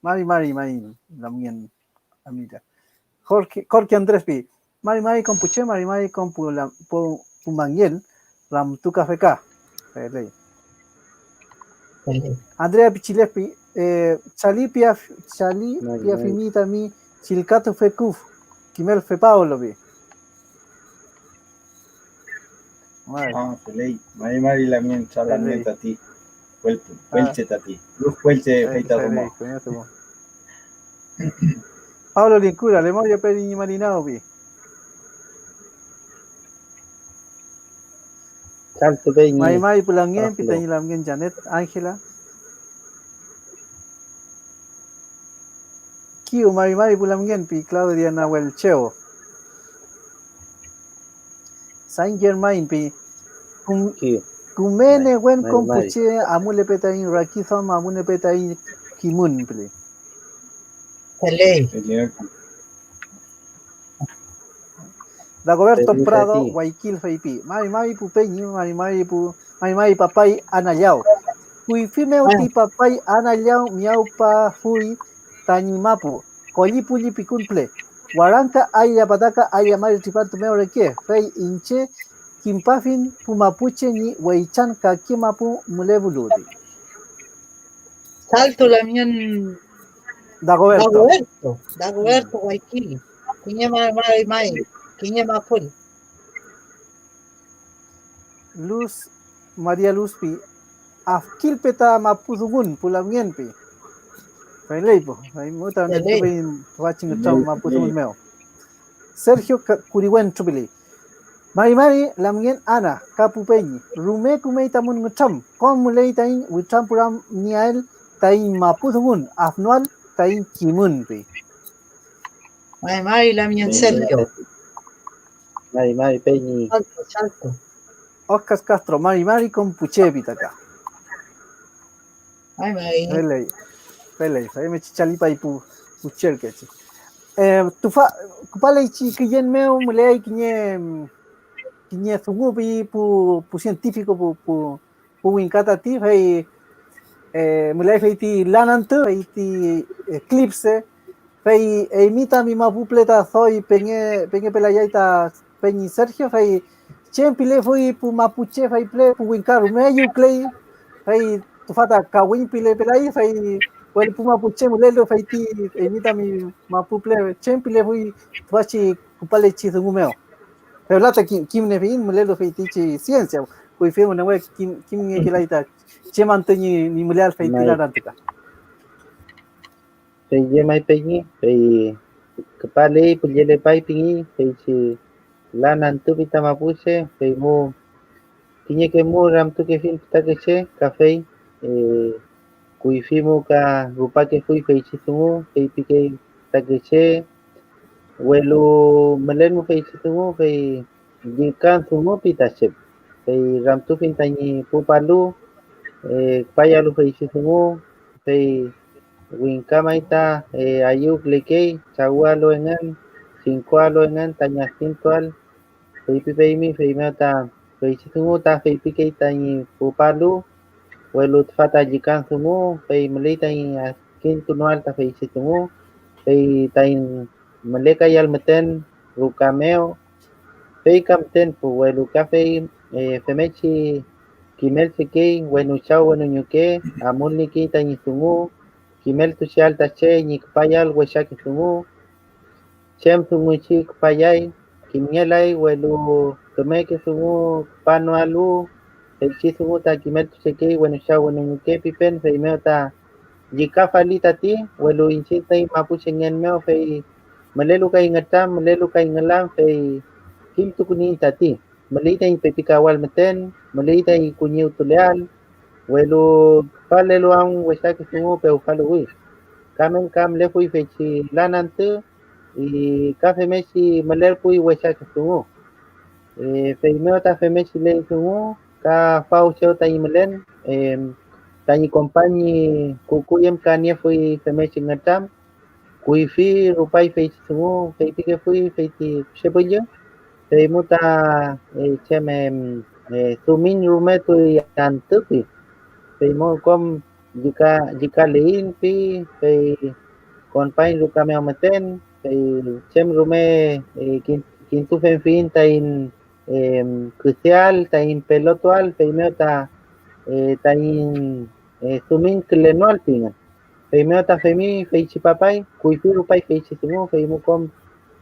Mari, mari, mari, lamngen, Amira. Jorge, Jorge Andrés, pi. Mari, mari, kon pu che, mari, mari, kon pu la-, pu, pu mangel, ramtukafeka. Feley. Feley. Andrea Pichilefi, eh, chali piaf-, chali May, piafimi may. Tami chillkatufe kuf, kimelfe Pablo pi. May. Ah, feley. May, mari lamien, cha lamien. Feley. Tati. Puel-, ah. Puelche tati. Luf puelche, eh, fey ta feley, domo. Feley, feley. Pablo Lincura, le moria peri ñi malinao pi. Chaltu peñi. May may pu lamngen, pi tañi lamngen Janet Ángela. Kiu may may pu lamngen, pi Claudia Nahuel Cheo. Saint Germain, pi kum-, kiu. Kume newen may, kom pu may. Che amulepe taiñ rakiduam, amulepe taiñ kimün, pili. Feley. Dagoberto Prado Waykil feypi, mari mari pu peñi, mari mari pu, mari mari papay Ana Llaw. Kuyfi mew ti papay Ana Llaw miyawpafuy tañi mapu, kolli pulli pikun püle. Waranka aylla pataka aylla mari tripantu mew reke, fey iñche kimpafiñ pu mapuche ñi weychan kake mapu mülepulu ti. Salto lamien. Dagoberto. Dagoberto, Dagoberto Waykili. Kiñe ma-, may, may, kiñe mapul. Luz, María Luz pi, afkilpe ta mapu dungun, pu lamngen pi. Feley pu, fey mu ta nentupey tüfachi ngütram mapu dungun mew. Sergio Ka-, Kuriwentru pili. Mari mari lamngen Ana ka pu peñi, rume kümey tamün ngütram, kom müley taiñ witrampuramnieael taiñ mapu dungun, afnoael taiñ kimün pi. Mari mari lamngen Sergio. Mari mari peñi. Salto, salto. Oscar Castro, mari mari kom pu che pi ta ka. Ay, may. Feley, feley, feymechi chalipay pu, pu cherkechi. Eh, tüfa, küpaleychi küyen mew müleay kiñe, kiñe dungu pi pu, pu científico, pu, pu, pu wingka tati, fey, eh, müleay fey ti lan antü, fey ti eclipse, fey eymi tami mapu püle ta doy penge-, pengepelayay ta peñi Sergio, fey chem pilefuy pu mapuche, fey püle pu wingka rume ayüwküley, fey tüfa ta kawiñ pilepelay, fey welu pu mapuche mülelu, fey ti eymi tami mapu püle chem pilefuy tüfachi küpalechi dungu mew. Fewla ta kim-, kimniefiyiñ mülelu feytichi ciencia, kuyfi wüne we kim-, kimngekelay ta chem antü ñi, ñi müleael fey ti lan antü ka. Fey llemay peñi, fey küpaley, püllelepay pingi, feychi lan antü pi ta mapuche, fey mu kiñeke mu ramtukefiñ fütakeche, ka fey, eh, kuyfi mu ka rupakefuy feychi dungu, feypikey fütakeche, welu mülen mu feychi dungu, fey llükan dungu pi ta che, fey ramtufiñ tañi pu palu, eh, küpayalu feychi dungu, fey wingka may ta, eh, ayüwkülekey, trawüalu engün, cincoalu engün tañi adkintuael, feypipeymi, feymew ta feychi dungu ta feypikey tañi pu palu, welu tüfa ta llükan dungu, fey müley tañi adkintunoael ta feychi dungu, fey taiñ mülekayal müten ruka mew, fey ka müten pu, welu ka fey, eh, femngechi kimelchekey wenu chaw wenu ñuke, amulniekey tañi dungu, kimeltucheael ta che ñi küpayal wesake dungu. Chem dunguchi küpayay, kimngelay, welu kümeke dungu küpanoalu, feychi dungu ta kimeltuchekey wenu chaw wenu ñuke pipen, feymew ta llükafali tati, welu iñchiñ taiñ mapuchengen mew, fey mülelu kay ngütram, mülelu kay ngülam, fey kimtukuniyiñ tati. Müley taiñ pepikawal müten, müley taiñ kuñiwtuleael, welu küpalelu am wesake dungu pewfaluwi. Ka men ka mülefuy feychi lan antü, y ka femngechi mülerpuy wesake dungu. Eh, feymew ta femngechi ley dungu ka faw chew tañi mülen, em, tañi kompañ ñi kukuy em ka niefuy femngechi ngütram, kuyfi rupay feychi dungu, feypikefuy feyti kushe püllü, feymu ta, eh, chem, em, eh, dumiñ rume tuy antü pi. Feymu kom llüka-, llükaleiñ pi, fey konpaiñ ruka mew müten, fey chem rume, eh, kin-, kintufenfiyiñ taiñ, em, küdeael, taiñ pelotuael, feymew ta, eh, taiñ, eh, dumiñkülenoael pingün. Feymew ta femi feychi papay, kuyfi rupay feychi dungu, feymu kom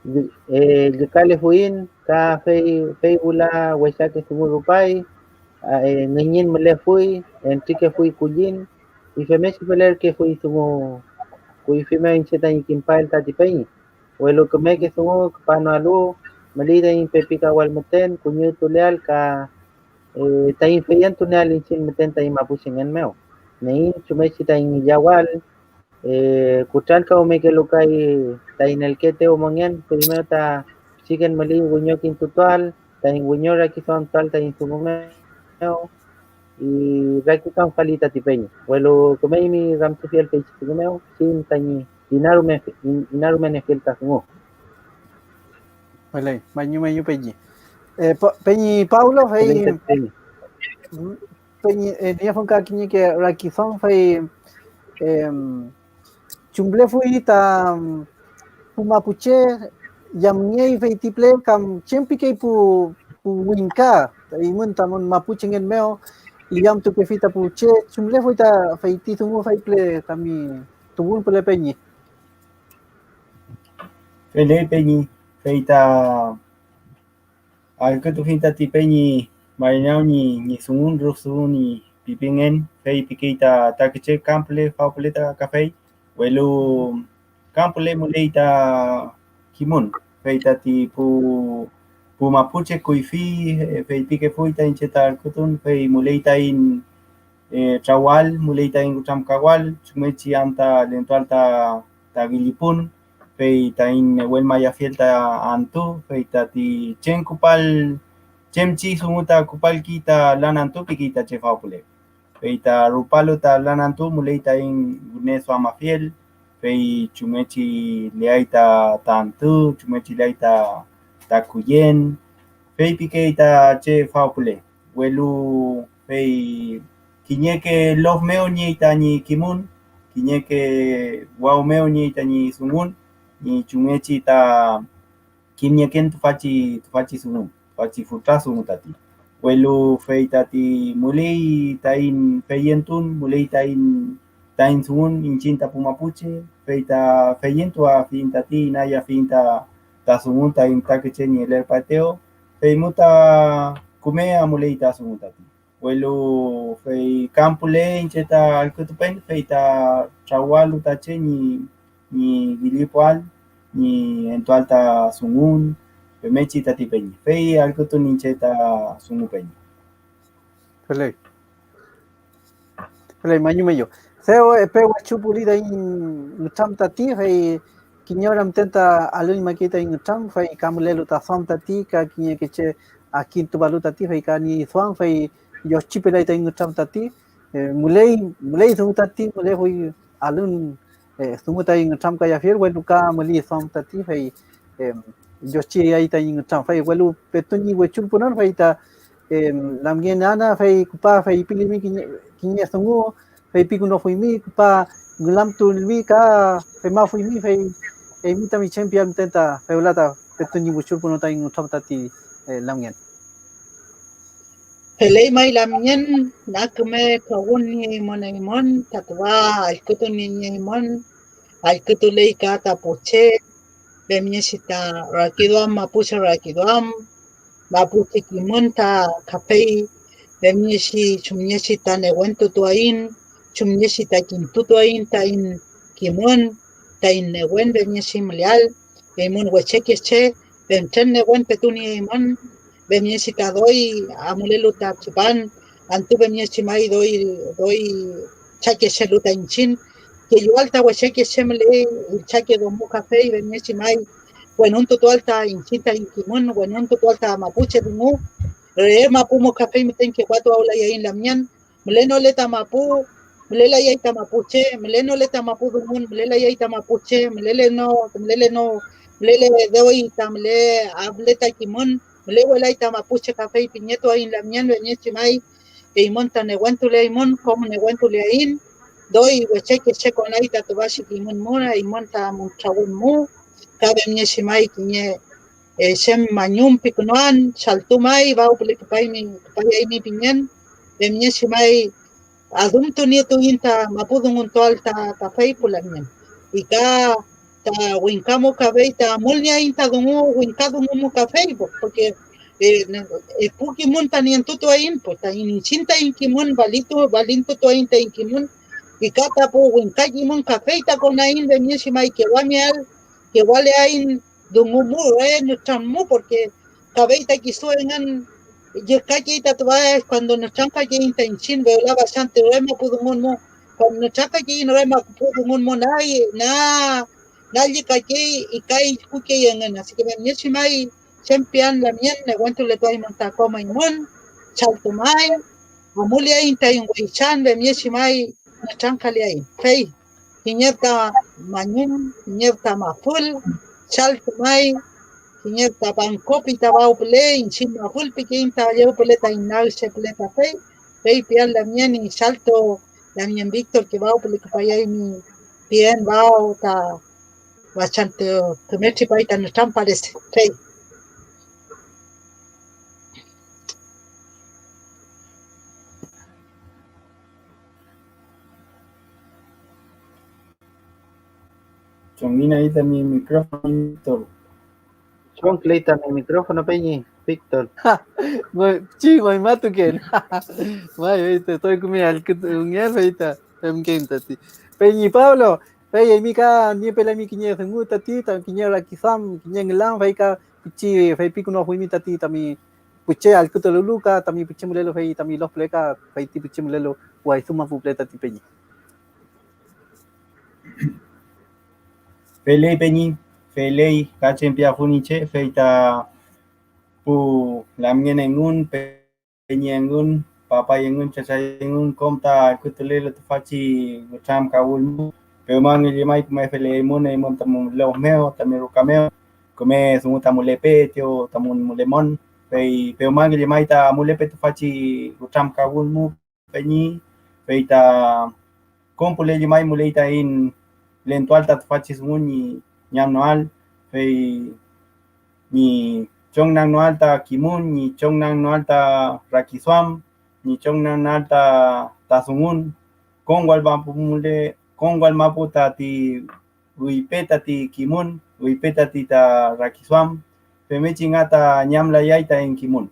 llü-, eh, llükalefuiñ, ka fey, fey wüla wesake dungu rupay, a, eh, ngüñün mülefuy, entrikefuy kulliñ, y femngechi felerkefuy dungu kuyfi mew iñche tañi kimpael tati peñi. Welu kümeke dungu küpanoalu, müley taiñ pepikawal müten, kuñiwtuleael ka, eh, taiñ feyentunieael iñchiñ müten taiñ mapuchengen mew. Neiñ chumngechi taiñ ngillawal, eh, kutrankawmekelu kay ta inelkeetew mongen, feymew ta pichiken müley wiñokintutuael, taiñ wiñorakiduamtuael taiñ dungu mew, y rakiduamfali tati peñi, welu kümeymi ramtufiel feychi dungu mew, sin tañi inarume-, in-, inarumenefiel ta dungu. Feley, mañu, mañu, peñi. Eh, pa-, peñi Pablo, fey, feley, peñi. Mm, peñi, eh, niefun ka kiñeke rakiduam, fey, em, chumlefuy ta, mm, pu mapuche yamniey feyti püle, kam chem pikey pu, pu wingka, eymün tamün mapuchengen mew illamtukefi ta pu che, chumlefuy ta feyti dungu fey püle tami tuwün püle peñi. Feley peñi, fey ta allkütufiñ tati peñi Marinau ñi, ñi dungun, rüf dungu ñi pipingen, fey pikey ta, ta kiche kam püle fawpüle ta kafey, welu kam püle müley ta kimün, fey tati pu, pu mapuche kuyfi, eh, feypikefuy ta iñche ta allkütun, fey müley taiñ, eh, trawal, müley taiñ kutramkawal, chumngechi am ta lentual ta, ta gillipun, fey taiñ newelmayafiel ta antü, fey tati chem küpal, chem chi dungu ta küpalki ta lan antü piki ta che fawpüle. Fey ta rupalu ta lan antü müley taiñ wüne duamafiel, fey chumngechi leay ta, ta antü, chumngechi leay ta, ta küyen, fey pikey ta che fawpüle. Welu fey kiñeke lof mew ñi tañi kimün, kiñeke waw mew ñi tañi dungun, ñi chumngechi ta kimnieken tüfachi, tüfachi dungun, tüfachi fütra dungu tati. Welu fey tati müley taiñ feyentun, müley taiñ, taiñ dungun iñchiñ ta pu mapuche, fey ta feyentuafiyiñ tati, inayafiyiñ ta, ta dungun taiñ fütakeche ñi elerpaetew, feymu ta küme amuley ta dungu tati. Welu fey kam püle iñche ta allkütupen, fey ta trawalu ta che ñi, ñi gillipuael, ñi entuael ta dungun, femngechi tati peñi. Fey allkütun iñche ta dungu peñi. Feley. Feley, mañu, mañu. Dew epe wechupuli taiñ ngütram tati, fey kiñe ora müten ta alüñmakey taiñ ngütram, fey ka mülelu ta duam tati, ka kiñeke che adkintupalu tati, fey ka niey duam, fey yochipelay taiñ ngütram tati. Eh, müley, müley dungu tati, mülefuy alün, eh, dungu taiñ ngütramkayafiel, welu ka müley duam tati, fey, em, yochiyay taiñ ngütram. Fey welu petu ñi wechulpunon, fey ta, em, lamngen Ana, fey küpa feypilimi kiñe, kiñe dungu, feypikünofuymi, küpa ngülamtulmi ka femafuymi, fey eymi tami chem piael müten ta fewla ta petu ñi wechulpunon taiñ ngütram tati, eh, lamngen. Feley may lamngen, na küme trawün nieymün eymün ta tüfa allkütun nieymün, allkütuley ka ta pu che, femngechi ta rakiduam, mapuche rakiduam, mapuche kimün ta kafey, femngechi chumngechi ta newentutuaiñ, chumngechi ta kintutuaiñ taiñ kimün, taiñ newen femngechi müleael, eymün wechekeche, fentren newen petu nieymün, femngechi ta doy amulelu ta tripan, antü femngechi may doy, doy chakechelu ta iñchiñ, kelluael ta wechekeche müley, illchake domo kafey, femngechi may wenuntutuael ta iñchiñ taiñ kimün, wenuntutuael ta mapuche dungu, re mapu mo kafey müten kewatuawlayaiñ lamngen, mülenole ta mapu, mülelayay ta mapuche, mülenole ta mapu dungun, mülelayay ta mapuche, müleleno, müleleno, mülele doy ta müle, able ta kimün, mülewelay ta mapuche kafey pingetuaiñ lamngen, femngechi may eymün ta newentuleaymün, kom newentuleaiñ, doy wecheke che konay ta tüfachi kimün mu, eymün ta mütrawün mu, ka femngechi may kiñe, eh, chem mañum pikünuan, chaltu may, faw püle küpaymi, küpayaymi pingen, femngechi may adümtunietuiñ ta mapu dunguntuael ta, ta Facebook lamngen. Y ka ta wingka mu kafey ta amulnieaiñ ta dungu, wingka dungu mu kafey, porque, eh, epu kimün ta nientutuaiñ, pues, ta iñchiñ taiñ kimün, valitu-, valintutuaiñ taiñ kimün, y ka ta pu wingka kimün kafey ta konaiñ femngechi may kewamial, kewaleaiñ dungu mu, re nütram mu, porque kafey ta kisu engün llükakey ta tüfa, cuando nütramkakeiñ ta iñchiñ, fewla fachantü re mapu dungun mu, cuando nütramkakeiñ re mapu dungun mu, na, na, na llükakey y ka illkukey engün. Así que femngechi may, chem pian lamngen, newentuletuaymün ta kom eymün, chaltu may, amuleaiñ taiñ weychan, femngechi may nütramkaleaiñ. Fey kiñe ta mañum, kiñe ta mafül, chaltu may, kiñe ta pankopi ta faw püle, iñchiñ mafül pikeiñ ta llew püle taiñ nagche püle ta fey, fey pial lamngen iñchaltu lamngen Victor, que faw püle küpayay mi pien faw ta fachantü küme tripay ta nütram parece, fey. Chongin ahí tami micrófono, Víctor. Chongküley tami micrófono, peñi, Víctor. Ngoy-, chi ngoymatuken. May, fey ta doy küme allkütungen, fey ta femken tati. Peñi Pablo, fey eymi ka niepelami kiñe dungu tati, ta kiñe rakiduam, kiñe ngülam, fey ka pichi feypikünuafuymi tati tami pu che allkütulelu ka tami pu che mülelu, fey tami lof püle ka fey ti pu che mülelu waydu mapu püle tati peñi. Feley peñi, feley ka chem piafun iñche, fey ta pu lamngen engün, peñi engün, papay engün, chachay engün, kom ta allkütulelu tüfachi nütramkawün mu. Pewmange llemay küme feleymün eymün tamün lof mew, tami ruka mew, küme dungu ta mülepeetew tamün mülemün, fey pewmange llemay ta mülepe tüfachi nütramkawün mu, peñi, fey ta kom püle llemay müley taiñ lentuael ta tüfachi dungu ñi ñamnoael, fey ñi chongnagnoael ta kimün, ñi chongnagnoael ta rakiduam, ñi chongnagnoael ta, ta dungun, kom wall mapu mule-, kom wall mapu tati üype tati kimün, üype tati ta rakiduam, femngechi nga ta ñamlayay taiñ kimün.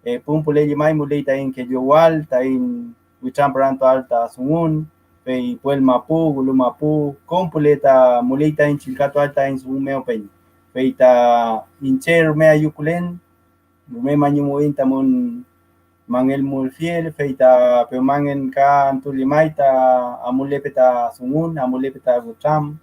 Eh, pun püle llemay müley taiñ kelluwael, taiñ witrampüramtuael ta dungun, fey puel mapu, wülu mapu, kom püle ta müley taiñ chillkatuael taiñ dungu mew peñi. Fey ta iñche rume ayüwkülen, rume mañumuwiyiñ tamün mangelmulfiel, fey ta pewmangen ka antü llemay ta amulepe ta dungun, amulepe ta wütram,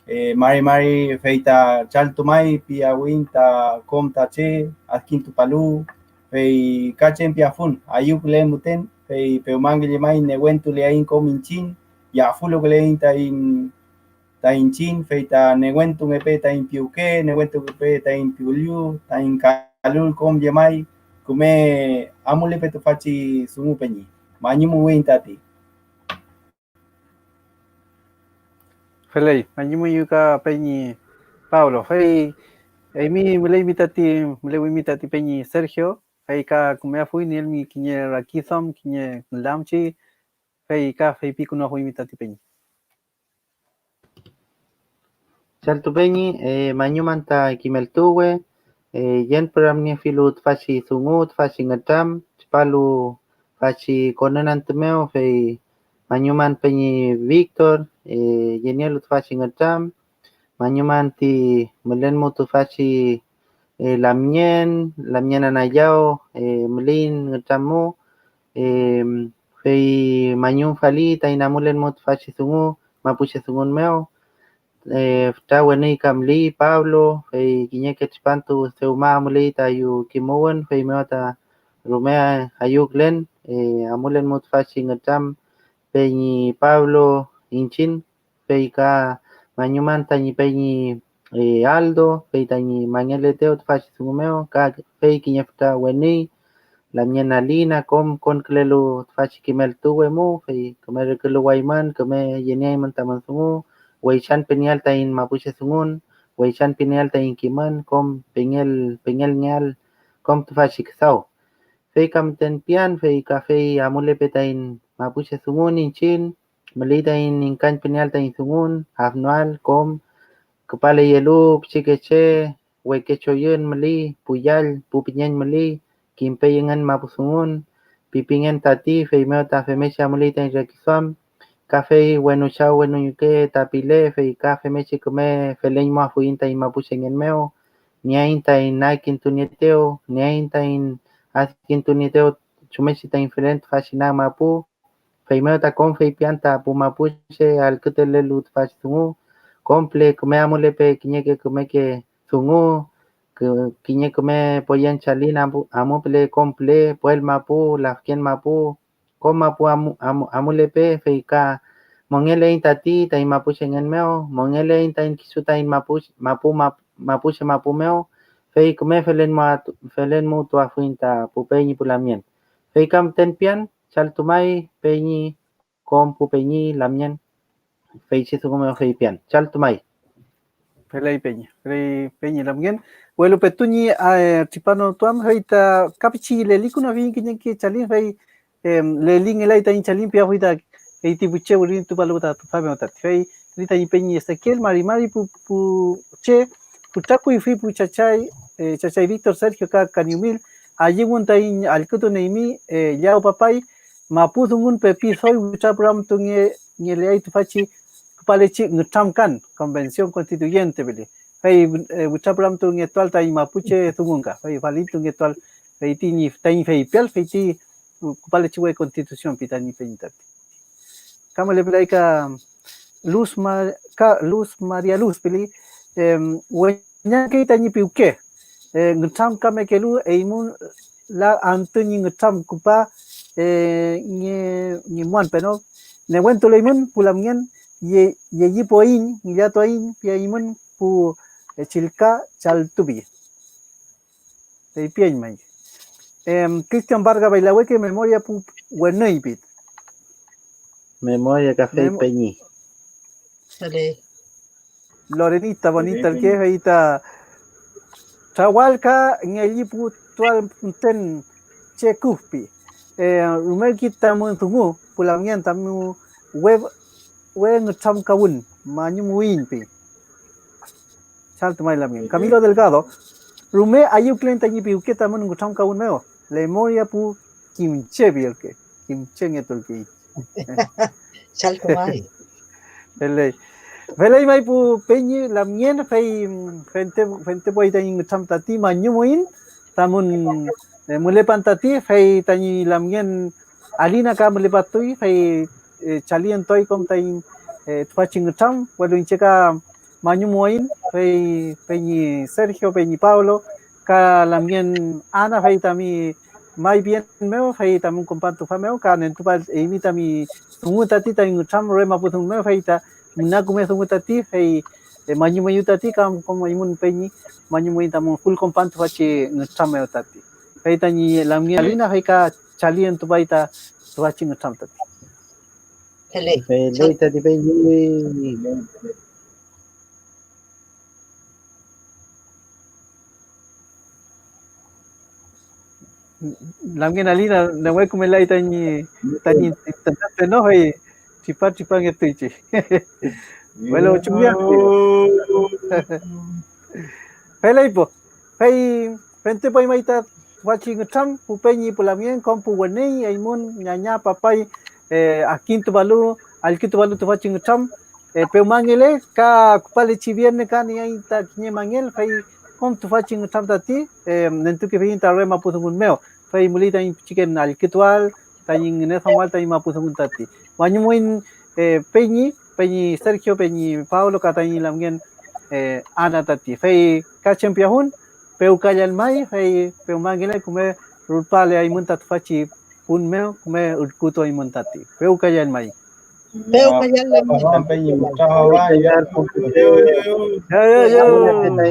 eh, mari mari, fey ta chaltumay piyawiyiñ ta kom ta che adkintupalu, fey ka chem piafun, ayüwkülen müten, fey pewmange llemay newentuleaiñ kom iñchiñ, yafüluwküleiñ taiñ ta iñchiñ, fey ta newentungepe taiñ piwke, newentungepe taiñ piwllu, taiñ kalul kom llemay, küme amulepe tüfachi dungu peñi. Mañumuwiyiñ tati. Feley, mañumuwiyu ka peñi Pablo, fey eymi müleymi tati, mülewimi tati peñi Sergio, fey ka kümeafuy nielmi kiñe rakiduam, kiñe ngülamchi, fey ka feypikünuafuymi tati peñi. Chaltu peñi, eh, mañuman ta kimeltuwe, eh, yen püramniefilu tüfachi dungu, tüfachi ngütram, tripalu fachi konün antü mew, fey mañuman peñi Victor, eh, yenielu tüfachi ngütram, mañuman ti mülen mu tüfachi, eh, lamngen, lamngen anayaw, eh, mülin ngütram mu, eh, fey mañumfali taiñ amulen mu tüfachi dungu, mapuche dungun mew, eh, fütra wenüy ka müley Pablo, fey kiñeke tripantu dewma amuley tayu kimuwün, feymew ta rume ayüwkülen, eh, amulen mu tüfachi ngütram, peñi Pablo iñchiñ, fey ka mañuman tañi peñi, eh, Aldo, fey tañi mangeletew tüfachi dungu mew, ka fey kiñe fütra wenüy, lamngen Alina, kom konkülelu tüfachi kimeltuwe mu, fey küme reküluwaymün, küme yenieaymün tamün dungu, weychan penieal taiñ mapuche dungun, weychan pinieal taiñ kimün, kom pengel, pengelngeael kom tüfachi küdaw. Fey ka müten pian, fey kafey amulepe taiñ mapuche dungun iñchiñ, müley taiñ ingkañpenieal taiñ dungun, afnoael kom küpaleyelu pichikeche, weke choyün müley, pu yall, pu püñeñ müley, kimpey engün mapu dungun, pipingen tati, feymew ta femngechi amuley taiñ rakiduam, ka fey wenu chaw wenu ñuke ta pile, fey ka femngechi küme feleñmafuiñ taiñ mapuchengen mew, nieaiñ taiñ adkintunieetew, nieaiñ taiñ adkintunieetew chumngechi taiñ felen tüfachi nag mapu, feymew ta kom feypian ta pu mapuche allkütulelu tüfachi dungu, kom püle küme amulepe kiñeke kümeke dungu, kü-, kiñe küme poyen chalin amu-, amupüle kom püle puel mapu, lafken mapu, kom mapu amu-, amu-, amulepe, fey ka mongeleiñ tati taiñ mapuchengen mew, mongeleiñ taiñ kisu taiñ mapu-, mapu, map-, mapuche mapu mew, fey küme felen muatu-, felen mutuafuiñ ta pu peñi pu lamngen. Fey ka müten pian, chaltumay peñi, kom pu peñi lamngen, feychi dungu mew feypian, chaltumay. Feley peñi, feley peñi lamngen, welu petu ñi, eh, tripanotuam, fey ta ka pichi lelikünuafiñ kiñeke chalin, fey, em, lelingelay tañi chalin, piafuy ta fey ti pu che wirintupalu ta tüfa mew tati. Fey fey tañi peñi Ezequiel, mari mari pu, pu che, fütra kuyfi pu chachay, eh, chachay Víctor, Sergio ka Kaniumil, ayüwün taiñ allkütun eymi, eh, llaw papay, mapu dungun pepi doy witrapüramtungeleay tüfachi küpalechi ngütramkan, Convención Constituyente pili, fey, eh, witrapüramtungetual taiñ mapuche dungun ka, fey falintungetual, fey ti ñi, taiñ feypial, fey ti küpalechi we Constitución pi tañi peñi tati. Ka mülepilay ka Luz Ma-, ka Luz María Luz pili, em, weñangkey tañi piwke, eh, ngütramkamekelu eymün la antü ñi ngütram küpa, eh, ñi, ñi muan peno, newentuleymün pu lamngen, ye-, yeyipuaiñ, ngillatuaiñ, piaymün pu, eh, chillka chaltupi. Feypieñmay. Em, Cristian Vargas Bailaweke, memoria pu wenüy pit. Memoria kafey Memo-, peñi. Feley. Lorenita Bonita ürke, fey ta trawal ka ngelliputual müten che kufpi. Eh, rumerki tamün dungu, pu lamngen tamu we, we ngütramkawün, mañumuiñ pi. Chaltumay lamngen. Camilo Delgado, rume ayüwkülen tañi piwke tamün ngütramkawün mew. Lemoria pu kimche pielke, kimchengetulkey. Chaltumay. Feley. Feley may pu peñi lamngen, fey fente, fente puay tañi ngütram tati mañumuiñ tamün, eh, mülepan tati, fey tañi lamngen Alina ka mülepatuy, fey, eh, chalientuay kom taiñ, eh, tüfachi ngütram, welu iñche ka mañumuaiñ, fey peñi Sergio, peñi Pablo, ka lamngen Ana, fey tami may pien mew, fey tamün konpan tüfa mew, ka nentupal eymi tami dungu tati taiñ ngütram re mapu dungu mew, fey ta müna küme dungu tati, fey, eh, mañumeyu tati, ka kom eymün peñi, mañumuiñ tamün ful konpan tüfachi ngütram mew tati. Fey tañi lamngen Alina, fey ka chalientupay ta tüfachi ngütram tati. Feley. Feley tati peñi. Lamngen Alina, newe kümelay tañi, tañi internet, no, fey tripa, tripangetuychi. Welu chumngeafuy. Feley po, fey fentepuaymay ta tüfachi ngütram, pu peñi, pu lamngen, kom pu wenüy, eymün, ñaña, papay, eh, adkintupalu, allkütupalu tüfachi ngütram, eh, pewmangele, ka küpalechi viernes ka nieaiñ ta kiñe mangel, fey kom tüfachi ngütram tati, eh, nentukefiyiñ ta re mapu dungun mew, fey müley taiñ pichiken allkütuael, tañi ngüneduamuael tañi mapu dungun tati. Mañumuiñ, eh, peñi, peñi Sergio, peñi Pablo, ka tañi lamngen, eh, Ana tati. Fey ka chem piafun, pewkallan may, fey pewmangelay, küme rulpaleaymün ta tüfachi pun mew, küme ürkütuaymün tati. Pewkallan may. Pewmayal lamngen. Yo, yo, yo.